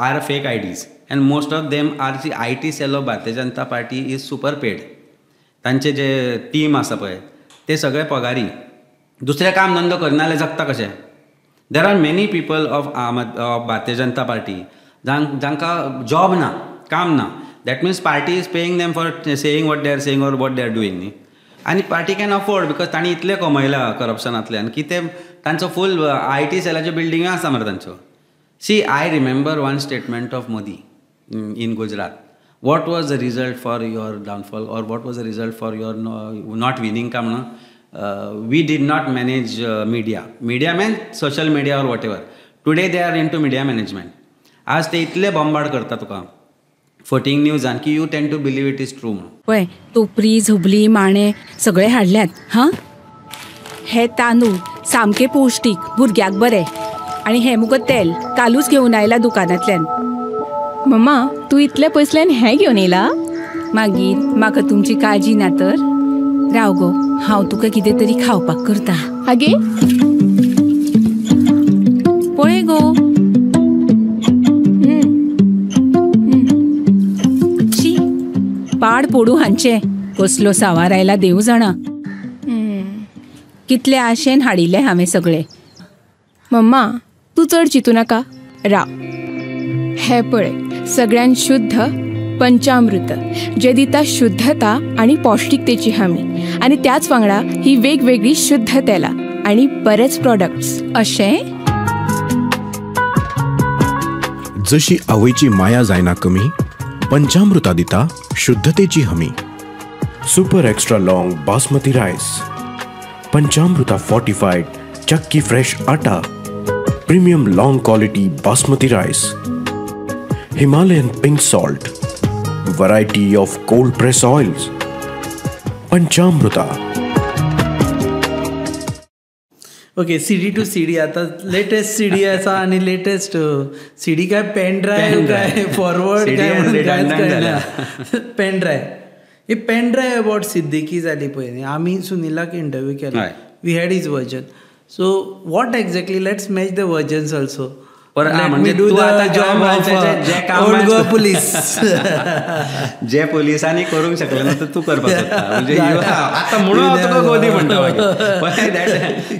are fake I Ds and most of them are the I T cell of Bharatiya Janata Party is super paid. तांचे जे टीम आसा पळय ते सगळे पगारी, दुसरें काम धंदो करना जाल्यार जगता कशें. There are many people of Bharatiya Janata Party जांकां जॉब ना, काम ना. That means party is paying them for saying what they are saying or what they are doing न्ही. आनी पार्टी can afford because तांणी इतलें कमयलां करप्शनांतल्यान की ते तांचो फूल I T सेलाच्यो बिल्डिंग्यो आसा मरे तांच्यो. See I remember one statement of Modi in Gujarat. What was the result for your downfall or what was the result for your not winning काय म्हणून, we did not manage media. Media mean social media or whatever. Today they are into media management. आज ते इतले बॉम्बार्ड करता तुका फटींग न्यूजान की you tend to believe it is true म्हणून. पळय तोपरी झबली माणे सगळे हाडल्यात. हां हे तांदूळ सामके पौश्टीक, भुरग्याक बरे. आनी हे मुगो तेल कालूच घेवन आयला दुकानांतल्यान. मम्मा तूं इतले पयसल्यान हें घेवन येयला? मागीर म्हाका तुमची काळजी ना तर. राव गो हांव तुका कितें तरी खावपाक करता. आगे पळय गो शी पाड पोडू हांचे, कसलो सावार आयला देव जाणा. कितले आशेन हाडिल्ले हांवें सगळे. मम्मा तूं चड चिंतू नाका, राव. हे पळय सगळ्यान शुद्ध पंचामृत जे दिता शुद्धता आनी पौष्टिकतेची हमी, आनी त्याच वांगडा ही वेगवेगळी शुद्ध तेलां. आणि बरेच प्रॉडक्ट्स. अशें? जशी आवयची माया जायना कमी, पंचामृता दिता शुद्धतेची हमी. Super extra long basmati rice, Panchamruta fortified chakki fresh atta, premium long quality basmati rice, Himalayan pink salt, variety of cold press oils, Panchamruta. Okay, CD to CD. आता लेटेस्ट सीडी असा आणि लेटेस्ट सीडी काय पेन ड्रायव्ह काय फॉरवर्ड काय काय पेन ड्रायव्ह. ही पेन ड्रायव्ह अबाउट सिद्दीकी जाली पळय न्ही, आमी सुनीलाक इंटरव्यू केला, we had his version. So what exactly, let's match the versions also. Police जे पोलिसांनी करूंक शकले ना तर तूं करपाक सोदता. म्हणजे आतां म्हणून हांव तुका गोदी म्हणटा,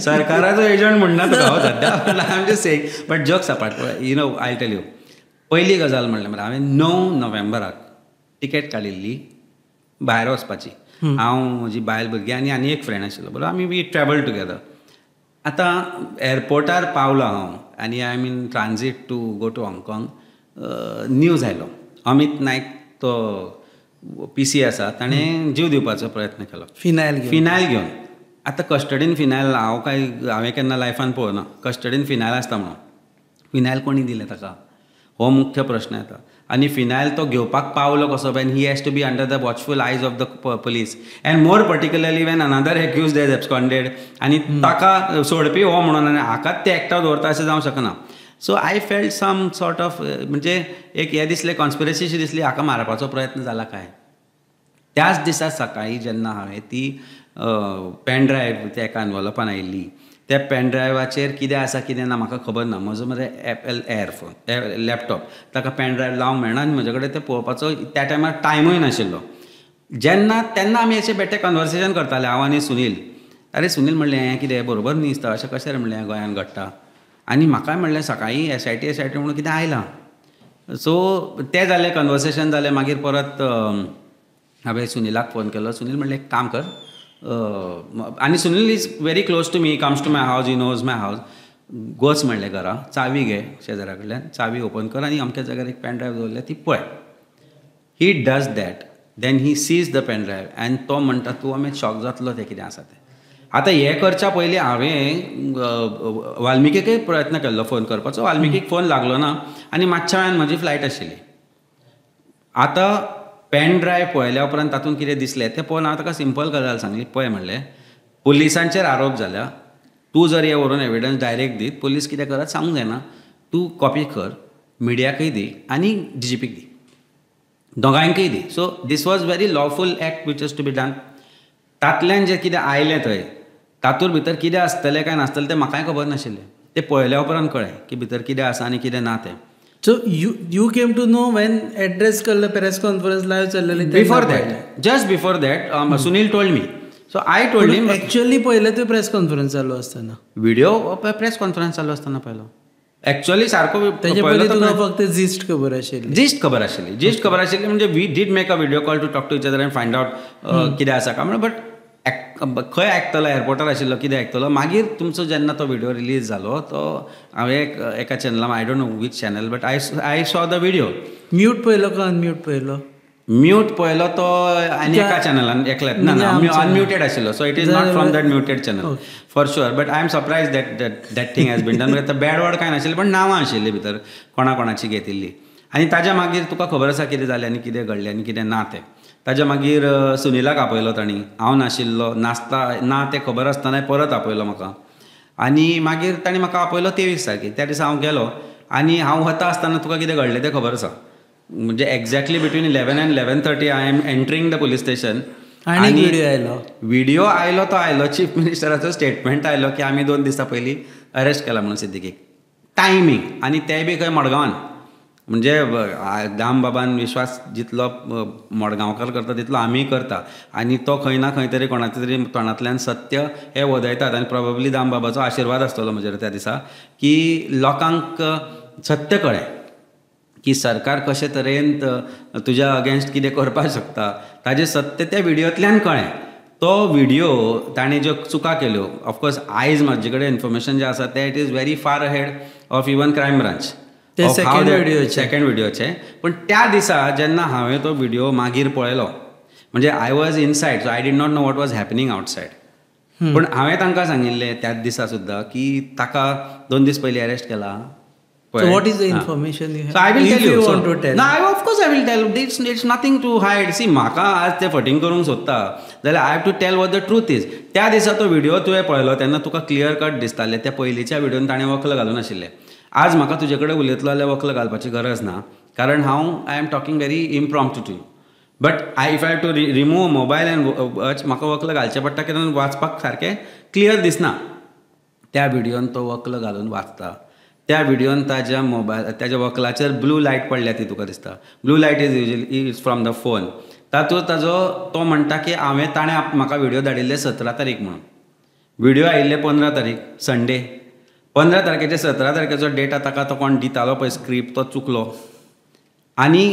सरकाराचो एजंट म्हणना तुका हांव सद्या. I am just saying, but jokes apart, you know I tell you, पयली गजाल म्हणल्यार हांवें 9 नोव्हेंबराक टिकेट काडिल्ली भायर वचपाची. हांव, म्हजी बायल, भुरगीं आनी आनी एक फ्रेंड आशिल्लो, बरोबर, आमी we travel together. आतां एअरपोर्टार पावलो हांव आनी I am in transit to go to Hong Kong. News आयलो, अमित नायक तो पी सी आसा, ताणें जीव दिवपाचो प्रयत्न केलो फिनायल घेवन. आतां कस्टडीन फिनायल हांव काय हांवें केन्ना लायफान पळोवना कस्टडीन फिनायल आसता म्हणून. फिनायल कोणी दिलें ताका हो मुख्य प्रश्न येता. आनी फिनायल तो घेवपाक पावलो कसो, when he has to be under the watchful eyes of the police, and more particularly when another accused has absconded आनी ताका सोडपी हो म्हणून आनी हाकाच ते एकटो दवरता अशें जावंक शकना. So I felt some sort of, म्हणजे एक हें दिसलें, कॉन्स्पिरसीशी दिसली, हाका मारपाचो प्रयत्न जाला काय. त्याच दिसा सकाळीं जेन्ना हांवें ती पेन ड्रायव्ह त्या एका एनवलपान आयिल्ली, त्या पेन ड्रायव्हाचेर कितें आसा कितें ना म्हाका खबर ना. म्हजो मरे एपल एअरफोन लॅपटॉप, ताका पेन ड्रायव्ह लावंक मेळना आनी म्हजे कडेन तें पळोवपाचो त्या टायमार टायमूय नाशिल्लो. जेन्ना तेन्ना आमी अशें बेठे कन्वर्सेशन करताले हांव आनी सुनील. अरे सुनील म्हणलें हें कितें बरोबर न्ही दिसता, अशें कशें रे म्हणलें गोंयांत घडटा. आनी म्हाकाय म्हणलें सकाळीं SIT SIT म्हणून कितें आयलां. सो तें जालें, कन्वर्सेशन जालें. मागीर परत हांवें सुनीलाक फोन केलो. सुनील म्हणलें एक काम कर, आनी Sunil is very close to me, comes to my house, he knows my house. गोच म्हणलें घरा, चावी घे शेजरा कडल्यान, चावी ओपन कर आनी अमक्या जाग्यार एक पेन ड्रायव्ह दवरल्या ती पळय. He does that, then he sees the pen drive आनी तो म्हणटा तूं आमी शॉक जातलो तें कितें आसा तें. आतां हें करच्या पयलीं हांवें वाल्मिकीकय प्रयत्न केल्लो फोन करपाचो, वाल्मिकीक फोन लागलो ना आनी मातशा वेळान म्हजी फ्लायट आशिल्ली. आतां पेन ड्रायव्ह पळयल्या उपरांत तातूंत कितें दिसलें तें पळोवन हांव ताका सिंपल गजाल सांगली, पळय म्हणलें पुलिसांचेर आरोप जाल्या, तूं जर हे व्हरून एविडन्स डायरेक्ट दीत पुलीस कितें करत सांगूंक जायना, तूं कॉपी कर, मिडियाकय दी आनी डीजीपीक दी, दोगांयकय दी. So this was very lawful act which is to be done. तातल्यान जें कितें आयलें थंय तातूंत भितर कितें आसतलें काय नासतलें तें म्हाकाय खबर नाशिल्लें, तें पळयल्या उपरांत कळ्ळें की भितर कितें आसा आनी कितें ना तें. So you came to know when address केल्लो प्रेस कॉन्फरन्स लायव्ह चल्लेली? Before that, just before that Sunil told me. So I told him. Actually पळयलें तुवें प्रेस कॉन्फरन्स चालू आसतना? व्हिडिओ प्रेस कॉन्फरन्स चालू आसतना पळयलो. एक्चुअली सारको तेजे पयलीं तुका फक्त जिस्ट खबर आशिल्ली? जिस्ट खबर आशिल्ली, जिस्ट खबर आशिल्ली म्हणजे we did make a video call to talk to each other and find out कितें आसा काय म्हणून. बट खंय आयकतलो, एअरपोर्टार आशिल्लो कितें आयकतलो. मागीर तुमचो जेन्ना तो व्हिडिओ रिलीज जालो तो हांवें एका चॅनलान, I don't know which channel, but I saw the video. Mute पळयलो काय अनम्यूट पळयलो? म्यूट पळयलो तो आनी एका चॅनलान एकल्यात ना, अनम्युटेड आशिल्लो. So it is not from that muted channel for sure, but I am surprise that that thing has been done. म्हणजे बॅड वर्ड कांय नाशिल्लें पण नांवां आशिल्लीं भितर कोणा कोणाची घेतिल्ली. आनी ताज्या मागीर तुका खबर आसा कितें जालें आनी कितें घडलें आनी कितें ना तें. ताज्या मागीर सुनीलाक आपयलो तांणी, हांव नाशिल्लो, नासता ना तें खबर आसतनाय परत आपयलो म्हाका. आनी मागीर तांणी म्हाका आपयलो 23 तारखेक. त्या दिसा हांव गेलो आनी हांव वता आसतना तुका कितें घडलें तें खबर आसा. म्हणजे exactly between 11 and 11:30 I am entering the police station. आनी व्हिडिओ आयलो, व्हिडिओ आयलो तो आयलो, चीफ मिनिस्टराचो स्टेटमेंट आयलो की आमी 2 दिसां पयलीं अरेस्ट केला म्हणून सिद्दीकीक. टायमींग आनी तें बी खंय मडगांवान. म्हणजे दामबाबान विश्वास जितलो मडगांवकार करता तितलो आमीय करता आनी तो खंय ना खंय तरी कोणाच्या तरी तोंडांतल्यान सत्य हें वदयतात. आनी प्रोबेबली दामबाबाचो आशिर्वाद आसतलो म्हजेर त्या दिसा की लोकांक सत्य कळ्ळें की सरकार कशे तरेन तुज्या अगेन्स्ट कितें करपाक शकता ताजें सत्य त्या व्हिडियोंतल्यान कळ्ळें. तो व्हिडियो ताणें ज्यो चुका केल्यो, ऑफकोर्स आयज म्हाजे कडेन इन्फॉर्मेशन जें आसा तें it is very far ahead of even crime branch. Second व्हिडियोचे. पण त्या दिसा जेन्ना हांवें तो व्हिडियो मागीर पळयलो, म्हणजे I was inside, so I did not know what was happening outside. पण हांवें तांकां सांगिल्लें त्याच दिसा सुद्दां की ताका 2 दीस पयलीं अरेस्ट केला. So what is the information you have? So I will if tell you. You want to tell. No, of course I will tell. It's nothing to hide. See, म्हाका आज ते फटींग करूंक सोदता जाल्यार I have to tell what the truth is. त्या दिसा तो व्हिडिओ तुवें पळयलो तेन्ना तुका क्लियर कट दिसतालें त्या पयलींच्या व्हिडियोन ताणें वक्ल घालून आशिल्लें. आज म्हाका तुजे कडेन उलयतलो जाल्यार वक्ल घालपाची गरज ना, कारण हांव I am talking very impromptu to you. But if I have to remove mobile and watch, म्हाका वक्ल घालचें पडटा कित्याक वाचपाक सारकें क्लियर दिसना. त्या व्हिडियोन तो वक्ल घालून वाचता, त्या व्हिडियोन ताज्या मोबायल ताज्या वक्लाचेर ब्लू लायट पडल्या ती तुका दिसता. Blue light is usually is from the phone. तातूंत ताजो तो म्हणटा की हांवें ताणें म्हाका व्हिडियो धाडिल्ले 17 तारीख म्हणून, व्हिडियो आयिल्ले 15 तारीख संडे. 15 तारखेचे 17 तारखेचो डेटा ताका तो कोण दितालो पळय स्क्रिप्ट, तो चुकलो आनी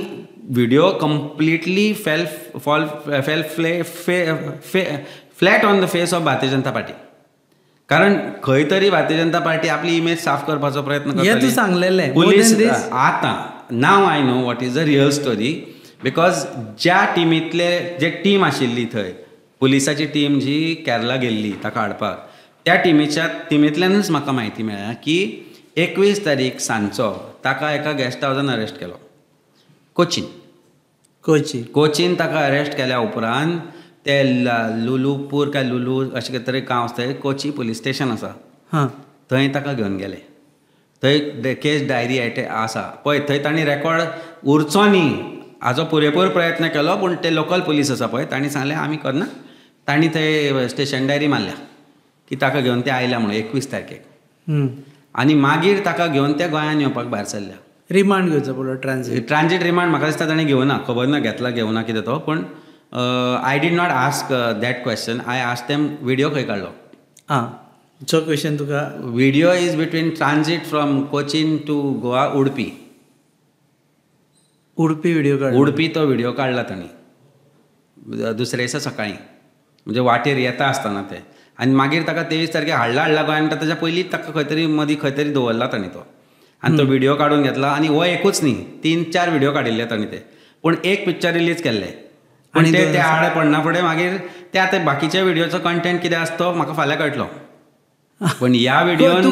video completely fell flat on the face of Bharatiya Janata Party. कारण खंय तरी भारतीय जनता पार्टी आपली इमेज साफ करपाचो प्रयत्न करता. तूं सांगलेलें पुलीस. आतां now I know what is the real story, because ज्या टिमींतले जे टीम आशिल्ली थंय पुलिसाची टीम जी केरला गेल्ली ताका हाडपाक, त्या टिमींतल्यानूच म्हाका म्हायती मेळ्ळ्या की 21 तारीख सांजचो ताका एका गेस्ट हावजान अरेस्ट केलो. कोचीन कोचीन ताका अरेस्ट केल्या उपरांत ते लुलूपूर काय लुलू अशें कितें तरी गांव आसा, थंय कोची पुलीस स्टेशन आसा, थंय ताका घेवन गेले. थंय केस डायरी आसा पळय, थंय तांणी रेकॉर्ड उरचो न्ही हाजो पुरेपूर प्रयत्न केलो, पूण ते लोकल पुलीस आसा पळय तांणी सांगलें आमी करना. तांणी थंय स्टेशन डायरी मारल्या की ताका घेवन ते आयल्या म्हणून 21 तारखेक, आनी मागीर ताका घेवन ते गोंयांत येवपाक भायर सरल्या. रिमांड घेवचो पडलो, ट्रान्झीट रिमांड म्हाका दिसता ताणें घेवना, खबर ना घेतला घेवना कितें तो, पूण I did not ask that question. I asked them video खंय काडलो. आं, जो क्वेश्चन तुका. Video is between transit from Cochin to Goa, Udupi. Udupi video काडलो. उडपी तो व्हिडिओ काडला तांणी दुसऱ्या दिसा सकाळीं, म्हणजे वाटेर येता आसतना ते. आनी मागीर ताका 23 तारखेक हाडला गोंयांत, ताच्या पयलींच ताका खंय तरी मदीं खंय तरी दवरला तांणी तो, आनी तो व्हिडिओ काडून घेतला. आनी हो एकूच न्ही, 3-4 व्हिडिओ काडिल्ले तांणी ते, पूण एक पिक्चर रिलीज केल्ले. पूण ते आड पडना फुडें मागीर ते आतां बाकीच्या व्हिडियोचो कंटेंट कितें आसता तो म्हाका फाल्यां कळटलो. पूण ह्या व्हिडियोन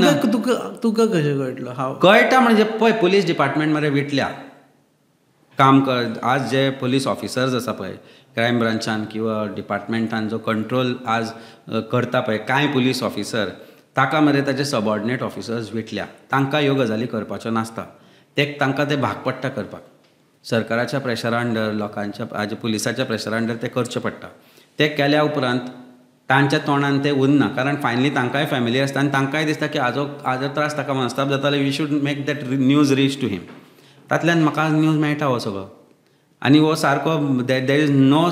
तुका कशें कळटलो? हांव कळटा म्हणजे पळय पुलीस डिपार्टमेंट मरे विटल्या काम कर. आज जे पुलीस ऑफिसर्स आसा पळय क्रायम ब्रांचान किंवा डिपार्टमेंटान जो कंट्रोल आज करता पळय कांय पुलीस ऑफिसर, ताका मरे ताचे सबॉर्डिनेट ऑफिसर्स विटल्या. तांकां ह्यो गजाली करपाच्यो नासता, ते तांकां ते भाग पडटा करपाक. सरकाराच्या प्रेशरा अंडर, लोकांच्या आज पुलिसाच्या प्रेशरा अंडर ते करचें पडटा. ते केल्या उपरांत तांच्या तोंडान ते उरना, कारण फायनली तांकांय फॅमिली आसता आनी तांकांय दिसता की हाजो त्रास ताका मनस्ताप जाताले, we should make that news reach to him. तातल्यान म्हाका न्यूज मेळटा हो सगळो, आनी हो सारको there is no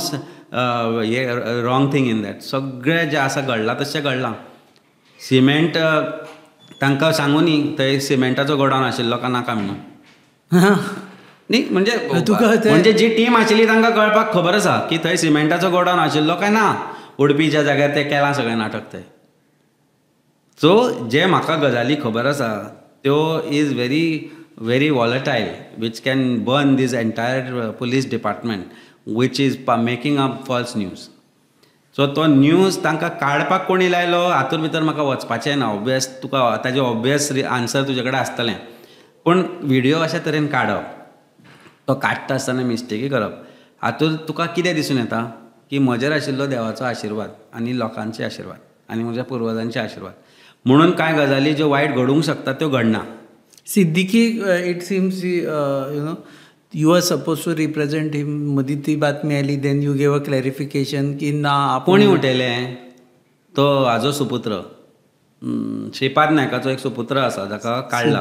हे wrong thing in that. सगळें जें आसा घडलां तशें घडलां. सिमेंट तांकां सांगूनी थंय सिमेंटाचो गोडावन आशिल्लो काय नाका म्हणून न्ही, म्हणजे म्हणजे जी टीम आशिल्ली तांकां कळपाक खबर आसा की थंय सिमेंटाचो गोडावन आशिल्लो काय ना. उडपीच्या जाग्यार ते केलां सगळें नाटक थंय. सो जे म्हाका गजाली खबर आसा त्यो is very very volatile, which can burn this entire police department, which is making up false news. So तो न्यूज तांकां काडपाक कोणी लायलो हातूंत भितर म्हाका वचपाचें ना. ऑब्वियस तुका ताजें ऑब्वियस आन्सर तुजे कडेन आसतलें, पूण व्हिडियो अशा तरेन काडप, तो काडटा आसतना मिस्टेकी करप, हातूंत तुका कितें दिसून येता की म्हजेर आशिल्लो देवाचो आशिर्वाद आनी लोकांचे आशिर्वाद आनी म्हज्या पुर्वजांचे आशिर्वाद म्हणून कांय गजाली ज्यो वायट घडूंक शकता त्यो घडना. Siddiqui, it seems you know you are suppose to represent him. मदीं ती बातमी आयली, then you gave a clarification की ना. कोणी उठयलें तो हाजो सुपुत्र श्रीपाद नायकाचो एक सुपुत्र आसा जाका काडला,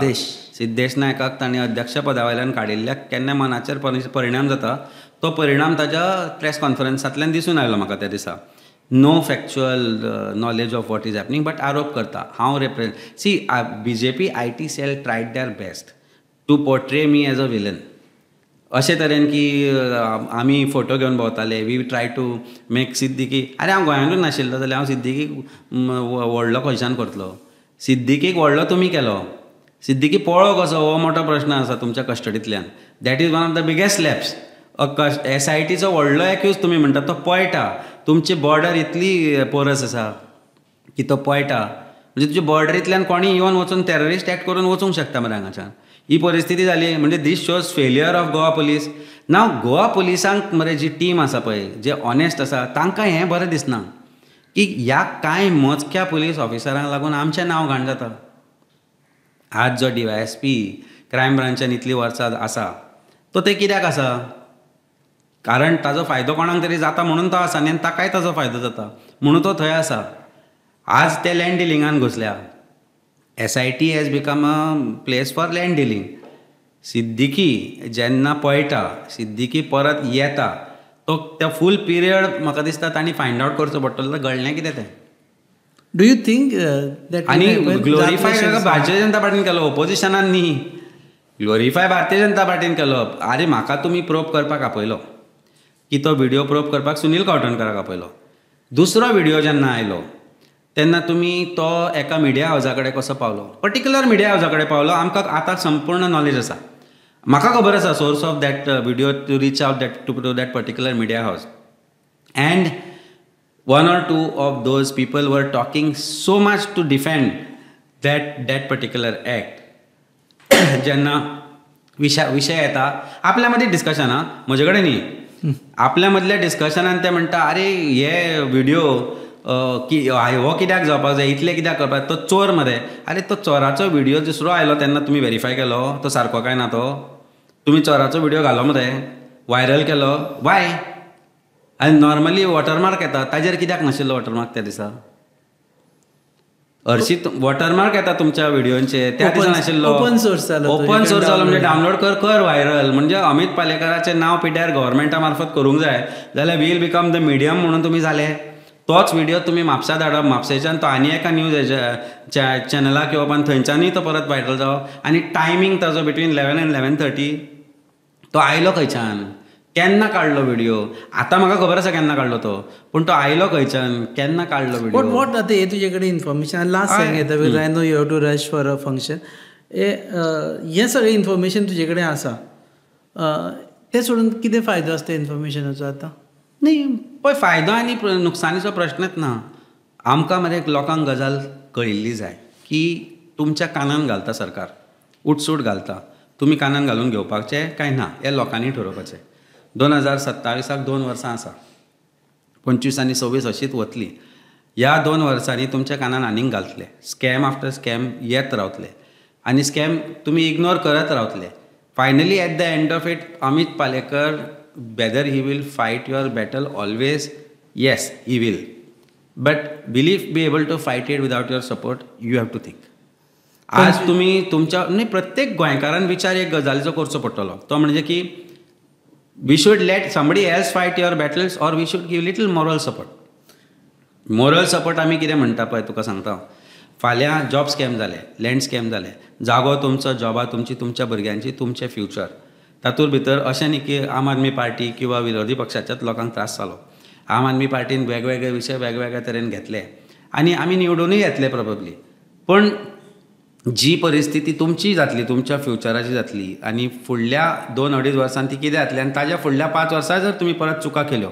सिद्धेश नायकाक तांणी अध्यक्षपदा वयल्यान काडिल्ल्याक केन्ना मनाचेर परिणाम जाता, तो परिणाम ताज्या प्रेस कॉन्फरन्सांतल्यान दिसून आयलो म्हाका त्या दिसा. No factual knowledge of what is happening, but आरोप करता हांव represent. See, BJP IT cell tried their best to portray me as a villain. अशे तरेन की आमी फोटो घेवन भोंवताले, we try to make Siddiqui. आरे हांव गोंयांतूच नाशिल्लो जाल्यार हांव सिद्दीकीक व्हडलो खंयच्यान करतलो? सिद्दीकीक व्हडलो तुमी केलो, सिद्दीकी पळो कसो हो मोठो प्रश्न आसा तुमच्या कस्टडींतल्यान. That is one of the biggest lapse. एसआयटीचो व्हडलो एक्यूज तुमी म्हणटा तो पळटा, तुमची बॉर्डर इतली पोरस आसा की तो पळटा, म्हणजे तुज्या बॉर्डरींतल्यान कोणी येवन वचून टेररिस्ट एक्ट करून वचूंक शकता मरे हांगाच्यान. ही परिस्थिती जाली म्हणजे this shows failure of Goa police. Now Goa पुलिसांक मरे जी टीम आसा पळय, जे ऑनेस्ट आसा, तांकां हें बरें दिसना की ह्या कांय मोजक्या पुलीस ऑफिसरांक लागून आमचें नांव घाण जाता. आज जो DYSP crime ब्रांचान इतलीं वर्सां आसा तो ते कित्याक आसा? कारण ताजो फायदो कोणाक तरी जाता म्हणून तो आसा आनी ताकाय ताजो फायदो जाता म्हणून तो थंय आसा. आज ते land डिलिंगान घुसल्या. SIT has become a place for land dealing. Siddiqui जेन्ना पळटा, सिद्दीकी परत येता, तो त्या फूल पिरियड म्हाका दिसता तांणी फायंड आवट करचो पडटलो घडलें कितें तें. Do you think that आनी ग्लोरीफाय भारतीय जनता पार्टीन केलो, ओपोजिशनान न्ही. ग्लोरीफाय भारतीय जनता पार्टीन केलो. आरे म्हाका तुमी प्रोब करपाक आपयलो की तो व्हिडियो प्रोब करपाक सुनील कावटणकराक आपयलो. दुसरो व्हिडियो जेन्ना आयलो तेन्ना तुमी तो एका मिडिया हावजा कडेन कसो पावलो, पर्टिक्युलर मिडिया हावजा कडेन पावलो, आमकां आतां संपूर्ण नॉलेज आसा. म्हाका खबर आसा source of that video to reach out that to that particular media house. And one or two of those people were talking so much to defend that particular act. जेन्ना विशय येता आपल्या मदीं डिस्कशन, हा म्हजे कडेन न्ही, आपल्या मदल्या डिस्कशनान ते म्हणटा अरे हे व्हिडियो की हो कित्याक जावपाक जाय, इतले कित्याक करपाक, तो चोर मरे. अरे तो चोराचो व्हिडियो दुसरो आयलो तेन्ना तुमी व्हेरीफाय केलो तो सारको काय ना, तो तुमी चोराचो व्हिडियो घालो मरे, व्हायरल केलो, वाय? आनी नॉर्मली वॉटरमार्क येता ताजेर कित्याक नाशिल्लो वॉटरमार्क त्या दिसा? हरशीं वॉटरमार्क येता तुमच्या व्हिडियोंचे, त्या दिसा नाशिल्लो. ओपन सोर्स जालो, ओपन सोर्स जालो म्हणजे डावनलोड कर कर व्हायरल. म्हणजे अमित पालेकराचें नांव पिड्यार गव्हर्मेंटा मार्फत करूंक जाय जाल्यार we'll become the medium म्हणून तुमी जाले. तोच व्हिडियो तुमी म्हापसा धाडप, म्हापशेच्यान तो आनी एका न्यूज चॅनलाक येवप आनी थंयच्यानूय तो परत व्हायरल जावप. आनी टायमींग ताजो बिटवीन 11 आनी 11:30 तो आयलो खंयच्यान, केन्ना काडलो व्हिडियो, आतां म्हाका खबर आसा केन्ना काडलो तो, पूण तो आयलो खंयच्यान, केन्ना काडलो व्हिडियो, what what आतां हे तुजे कडेन इन्फॉर्मेशन लास्ट सांग येता, because I know you have to rush for a function. हें सगळें इन्फॉर्मेशन तुजे कडेन आसा, तें सोडून कितें फायदो आसता इन्फॉर्मेशनाचो आतां? न्ही पळय, फायदो आनी नुकसानीचो प्रश्नच ना. आमकां मरे लोकांक गजाल कळिल्ली जाय की तुमच्या कानान घालता सरकार, उठसूट घालता, तुमी कानान घालून घेवपाचें काय ना हें लोकांनी ठरोवपाचें. 2027 2 वर्सां आसा, 25 आनी 26 अशीच वतली. ह्या 2 वर्सांनी तुमच्या कानान आनीक घालतले, स्कॅम आफ्टर स्कॅम येत रावतले आनी स्कॅम तुमी इग्नोर करत रावतले. Finally at the end of it Amit Palekar whether he will fight your battle always, yes he will, but will he be able to fight it without your support, you have to think. आज तुमी तुमच्या न्ही प्रत्येक गोंयकारान विचार एक गजालीचो करचो पडटलो, तो म्हणजे की we should let somebody else fight your battles or we should give little moral support. Moral support आमी कितें म्हणटा पळय तुका सांगता, फाल्यां जॉब स्कॅम जाले, लँड स्कॅम जाले, जागो तुमचो, जॉबां तुमची, तुमच्या भुरग्यांची, तुमचें फ्युचर, तातूंत भितर अशें न्ही की आम आदमी पार्टी किंवा विरोधी पक्षाच्याच लोकांक त्रास जालो. आम आदमी पार्टीन वेगवेगळे विशय वेगवेगळ्या तरेन घेतले आनी आमी निवडूनय येतले प्रोबेबली, पूण जी परिस्थिती तुमची जातली, तुमच्या फ्युचराची जातली आनी फुडल्या 2-2.5 वर्सां ती कितें जातली आनी ताज्या फुडल्या 5 वर्सां जर तुमी परत चुका केल्यो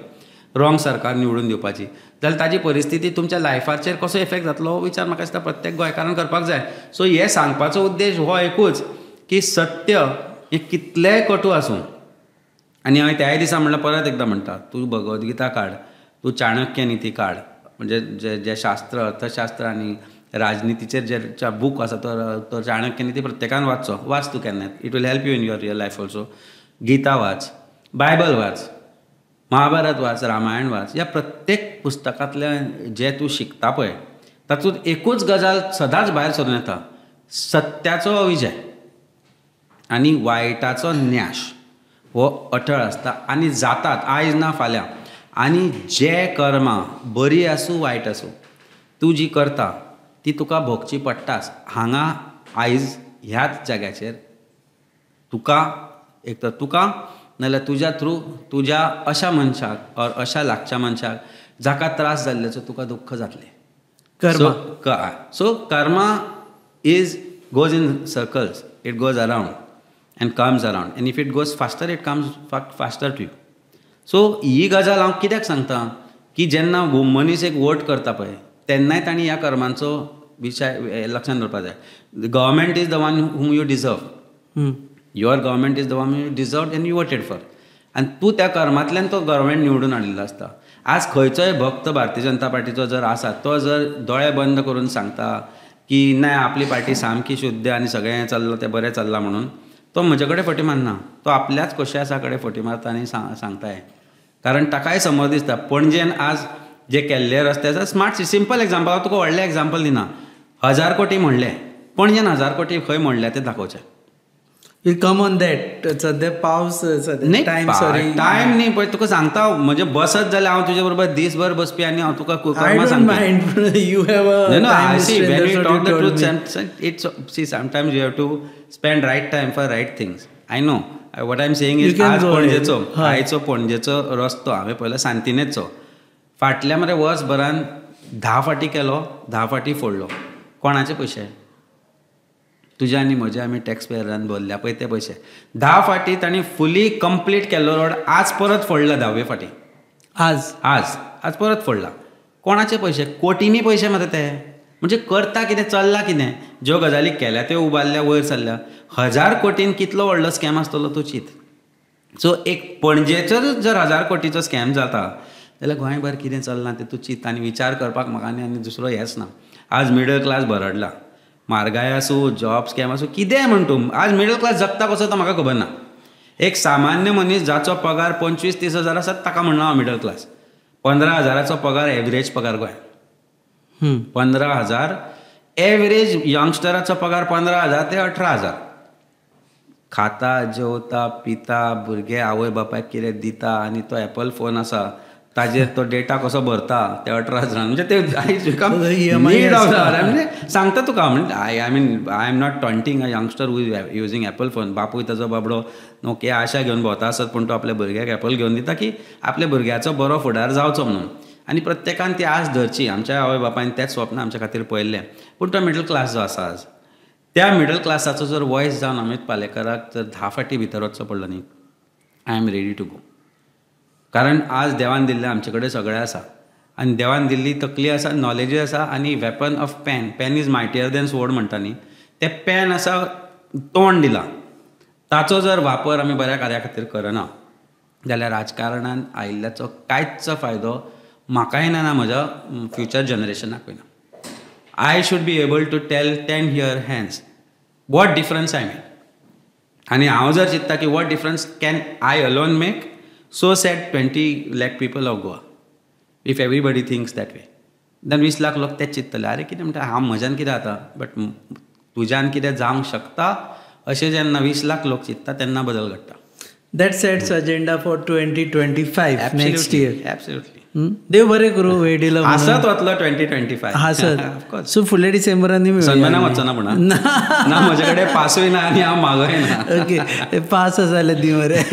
रॉंग सरकार निवडून दिवपाची जाल्यार ताजी परिस्थिती तुमच्या लायफाचेर कसो इफेक्ट जातलो हो विचार म्हाका दिसता प्रत्येक गोंयकारान करपाक जाय. सो हें सांगपाचो उद्देश हो एकूच की सत्य हें कितलेंय कटू आसूं, आनी हांवें त्याय दिसा म्हणल्यार परत एकदां म्हणटा, तूं भगवद्गीता काड, तूं चाणक्य निती काड, म्हणजे जे जे शास्त्र अर्थशास्त्र आनी राजनितीचेर जे बूक आसा तो चाणक्य निती प्रत्येकान वाचचो, वाच तूं केन्नाय, it will help you in your real life also. Gita वाच, बायबल वाच, महाभारत वाच, रामायण वाच, ह्या प्रत्येक पुस्तकांतल्यान जें तूं शिकता पळय तातूंत एकूच गजाल सदांच भायर सरून येता, सत्याचो विजय आनी वायटाचो न्याश हो अटळ आसता आनी जातात आयज ना फाल्यां. आनी जे कर्मां बरी आसूं वायट आसूं तूं जी करता ती तुका भोगची पडटाच. हांगा आयज ह्याच जाग्याचेर तुका एक तर तुका नाल्यार तुज्या थ्रू तुज्या अशा मनशाक ऑर अशा लागच्या मनशाक जाका त्रास जाल्ल्याचो तुका दुख्ख जातलें. So karma is goes in circles, it goes around and comes around, and if it goes faster it comes faster to you. So ही गजाल हांव कित्याक सांगता की जेन्ना मनीस एक वोट करता पळय तेन्नाय तांणी ह्या कर्मांचो विशय लक्षांत दवरपाक जाय. Government is the one whom you deserve, your government is the one you deserve and you voted for, आनी तूं त्या कर्मांतल्यान तो गव्हर्मेंट निवडून हाडिल्लो आसता. आज खंयचोय भक्त भारतीय जनता पार्टीचो जर आसा तो जर दोळे बंद करून सांगता की ना आपली पार्टी सामकी शुद्ध आनी सगळें चल्लां तें बरें चल्लां म्हणून, तो म्हजे कडेन फटी मारना, तो आपल्याच कोश्यासा कडेन फटी मारता आनी सांगता हें, कारण ताकाय समज दिसता. पणजेन आज जे केल्ले रस्ते आसा, स्मार्ट सिंपल एग्जाम्पल, हांव तुका व्हडलें एग्जाम्पल दिना, 1000 कोटी म्हणलें, पणजेन 1000 कोटी खंय म्हणल्या तें दाखोवचें. We'll come on that. सद्या पावस सद्या टायम, सॉरी टायम न्ही, पळय तुका सांगता म्हणजे बसत जाल्यार हांव तुजे बरोबर दीसभर बसपी आनी हांव तुका कर्मां सांगता. You have a No, I see when you talk the truth, it's see sometimes you have to spend right time for right things. I know what I am saying is आज पणजेचो आयचो पणजेचो रस्तो हांवें पळयलो सांतिनेचो, फाटल्या मरे वर्सभरान 10 फाटी केलो, 10 फाटी फोडलो. कोणाचे पयशे? तुज्या आनी म्हज्या, आमी टॅक्स पेयरान भरल्या पळय ते पयशे. 10 फाटी तांणी फुली कंप्लीट केल्लो रोड आज परत फोडला 10वे फाटी, आज आज आज परत फोडला. कोणाचे पयशे? कोटींनी पयशे मरे ते. म्हणजे करता कितें, चल्ला कितें, ज्यो गजाली केल्या त्यो उबारल्या वयर सरल्या. 1000 कोटीन कितलो व्हडलो स्कॅम आसतलो तूं चीत. सो एक पणजेचो जर 1000 कोटीचो स्कॅम जाता जाल्यार गोंयभर कितें चल्लां तें तूं चीत आनी विचार करपाक म्हाका आनी दुसरो हेंच ना. आज मिडल क्लास भरडला, म्हारगाय आसूं, जॉब स्कॅम आसूं, कितेंय म्हण तूं, आज मिडल क्लास जगता कसो तो म्हाका खबर ना. एक सामान्य मनीस जाचो पगार 25-30 हजार आसा ताका म्हणना हांव मिडल क्लास. 15,000 पगार एवरेज पगार गोंयांत, 15,000 एवरेज यंगस्टराचो पगार 15,000 ते 18,000. खाता जेवता पिता, भुरगे आवय बापायक कितें दिता आनी तो एपल फोन आसा ताजेर तो डेटा कसो भरता ते 18,000. म्हणजे ते नीड ऑफ म्हणजे सांगता तुका, म्हणजे I mean I am not taunting a youngster who is using Apple phone. बापूय ताजो बाबडो नोकिया आशा घेवन भोंवता आसत, पूण तो आपल्या भुरग्याक एपल घेवन दिता की आपल्या भुरग्याचो बरो फुडार जावचो म्हणून. आनी प्रत्येकान ती आस धरची. आमच्या आवय बापायन तेंच स्वप्न आमच्या खातीर पळयल्लें. पूण तो मिडल क्लास जो आसा आज, त्या मिडल क्लासाचो जर वॉयस जावन अमीत पालेकराक जर 10 फाटी भितर वचचो पडलो न्ही, I am ready to go. कारण आज देवान दिल्लें आमचे कडेन सगळें आसा आनी देवान दिल्ली तकली आसा, नॉलेजूय आसा आनी weapon of pen, pen is mightier than sword म्हणटा न्ही, तें पेन आसा, तोंड दिलां, ताचो जर वापर आमी बऱ्या कार्या खातीर करना जाल्यार राजकारणान आयिल्ल्याचो कांयच फायदो म्हाकाय ना, ना म्हज्या फ्युचर जनरेशनाकूय ना. I should be able to tell 10 year hence what difference I made. आनी हांव जर चिंत्ता की what difference can I alone make, so said 20 lakh people of Goa. If everybody thinks that way, then 20 lakh लोक तेच चिंततले, अरे कितें म्हणटा हांव म्हज्यान कितें जाता, बट तुज्यान कितें जावंक शकता अशें जेन्ना 20 लाख लोक चिंतता तेन्ना बदल घडटा. That sets agenda for 2025 next year. Absolutely. देव बरें करूं वेडीलो आसत वतलो 2025 आसत. सो फुडल्या डिसेंबरान सन्माना वचना पूण ना म्हजे कडेन पासूय ना आनी हांव मागय ना. ओके, पास आसा जाल्यार दी मरे.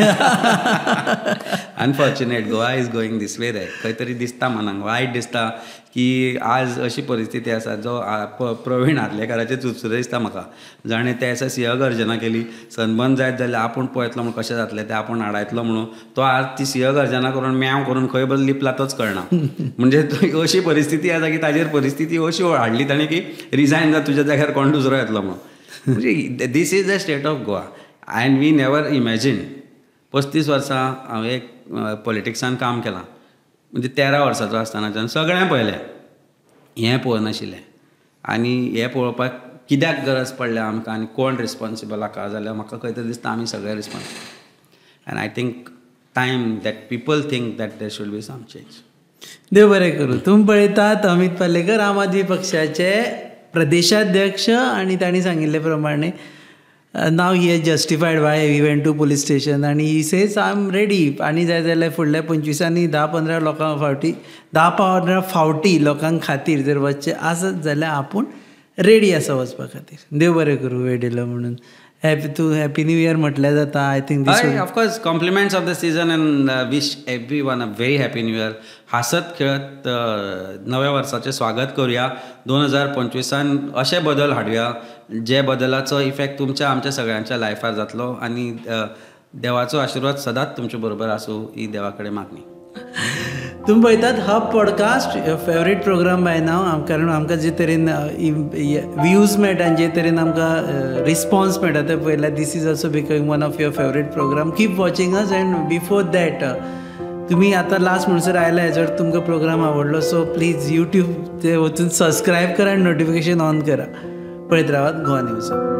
Unfortunate Goa is going this way रे. खंय तरी दिसता मनाक वायट दिसता की आज अशी परिस्थिती आसा. जो प्रवीण आर्लेकाराचे चुरचुरे दिसता म्हाका, जाणें त्या दिसा सिंहगर्जना केली, सनबर्न जायत जाल्यार आपूण पळयतलो म्हूण कशें जातलें तें आपूण आडायतलो म्हणून, तो आज ती सिंहगर्जना करून म्यांव करून खंय बस लिपला तोच कळना. म्हणजे अशी परिस्थिती आसा की ताजेर परिस्थिती अशी हाडली ताणें की रिजायन जा, तुज्या जाग्यार कोण दुसरो येतलो म्हणून. म्हणजे this is the state of Goa and we never imagine. 35 वर्सां हांवें पॉलिटिक्सान काम केलां, म्हणजे 13 वर्सांचो आसतनाच्यान सगळें पळयलें, हें पळोवनाशिल्लें. आनी हें पळोवपाक कित्याक गरज पडल्या आमकां आनी कोण रिस्पोन्सिबल हाका, जाल्यार म्हाका खंय तरी दिसता आमी सगळे responsible. And I think time that people think that there should be some change. देव बरें करूं. तुमी पळयतात अमीत पालेकर, आम आदमी पक्षाचे प्रदेशाध्यक्ष, आनी तांणी सांगिल्ले प्रमाणे now he has justified why he went to police station आनी he says I am ready. आनी जाय जाल्यार फुडल्या 25 10-15 लोकां फावटी 10-15 फावटी लोकां खातीर जर वचचें आसत जाल्यार आपूण रेडी आसा वचपा खातीर. देव बरें करूं वेळ दिलो म्हणून. हॅपी तूं हॅपी न्यू इयर म्हटल्यार जाता. I think हय, of course, compliments of the season and wish everyone a very happy new year. हांसत खेळत नव्या वर्साचें स्वागत करुया. 2025 अशे बदल हाडुया जे बदलाचो इफेक्ट तुमच्या आमच्या सगळ्यांच्या लायफार जातलो आनी देवाचो आशिर्वाद सदांच तुमचे बरोबर आसूं ही देवा कडेन मागणी. तुमी पळयतात Hub podcast, favourite program by now, कारण आमकां जे तरेन व्यूज मेळटा आनी जे तरेन आमकां रिस्पॉन्स मेळटा ते पळयल्यार this is also becoming one of your favourite program. Keep watching us. And before that, तुमी आतां लास्ट म्हणसर आयले, जर तुमकां प्रोग्राम आवडलो सो प्लीज यूट्यूब ते वचून सबस्क्रायब करा आनी नोटिफिकेशन ऑन करा. पळयत रावात गोवा न्यूज.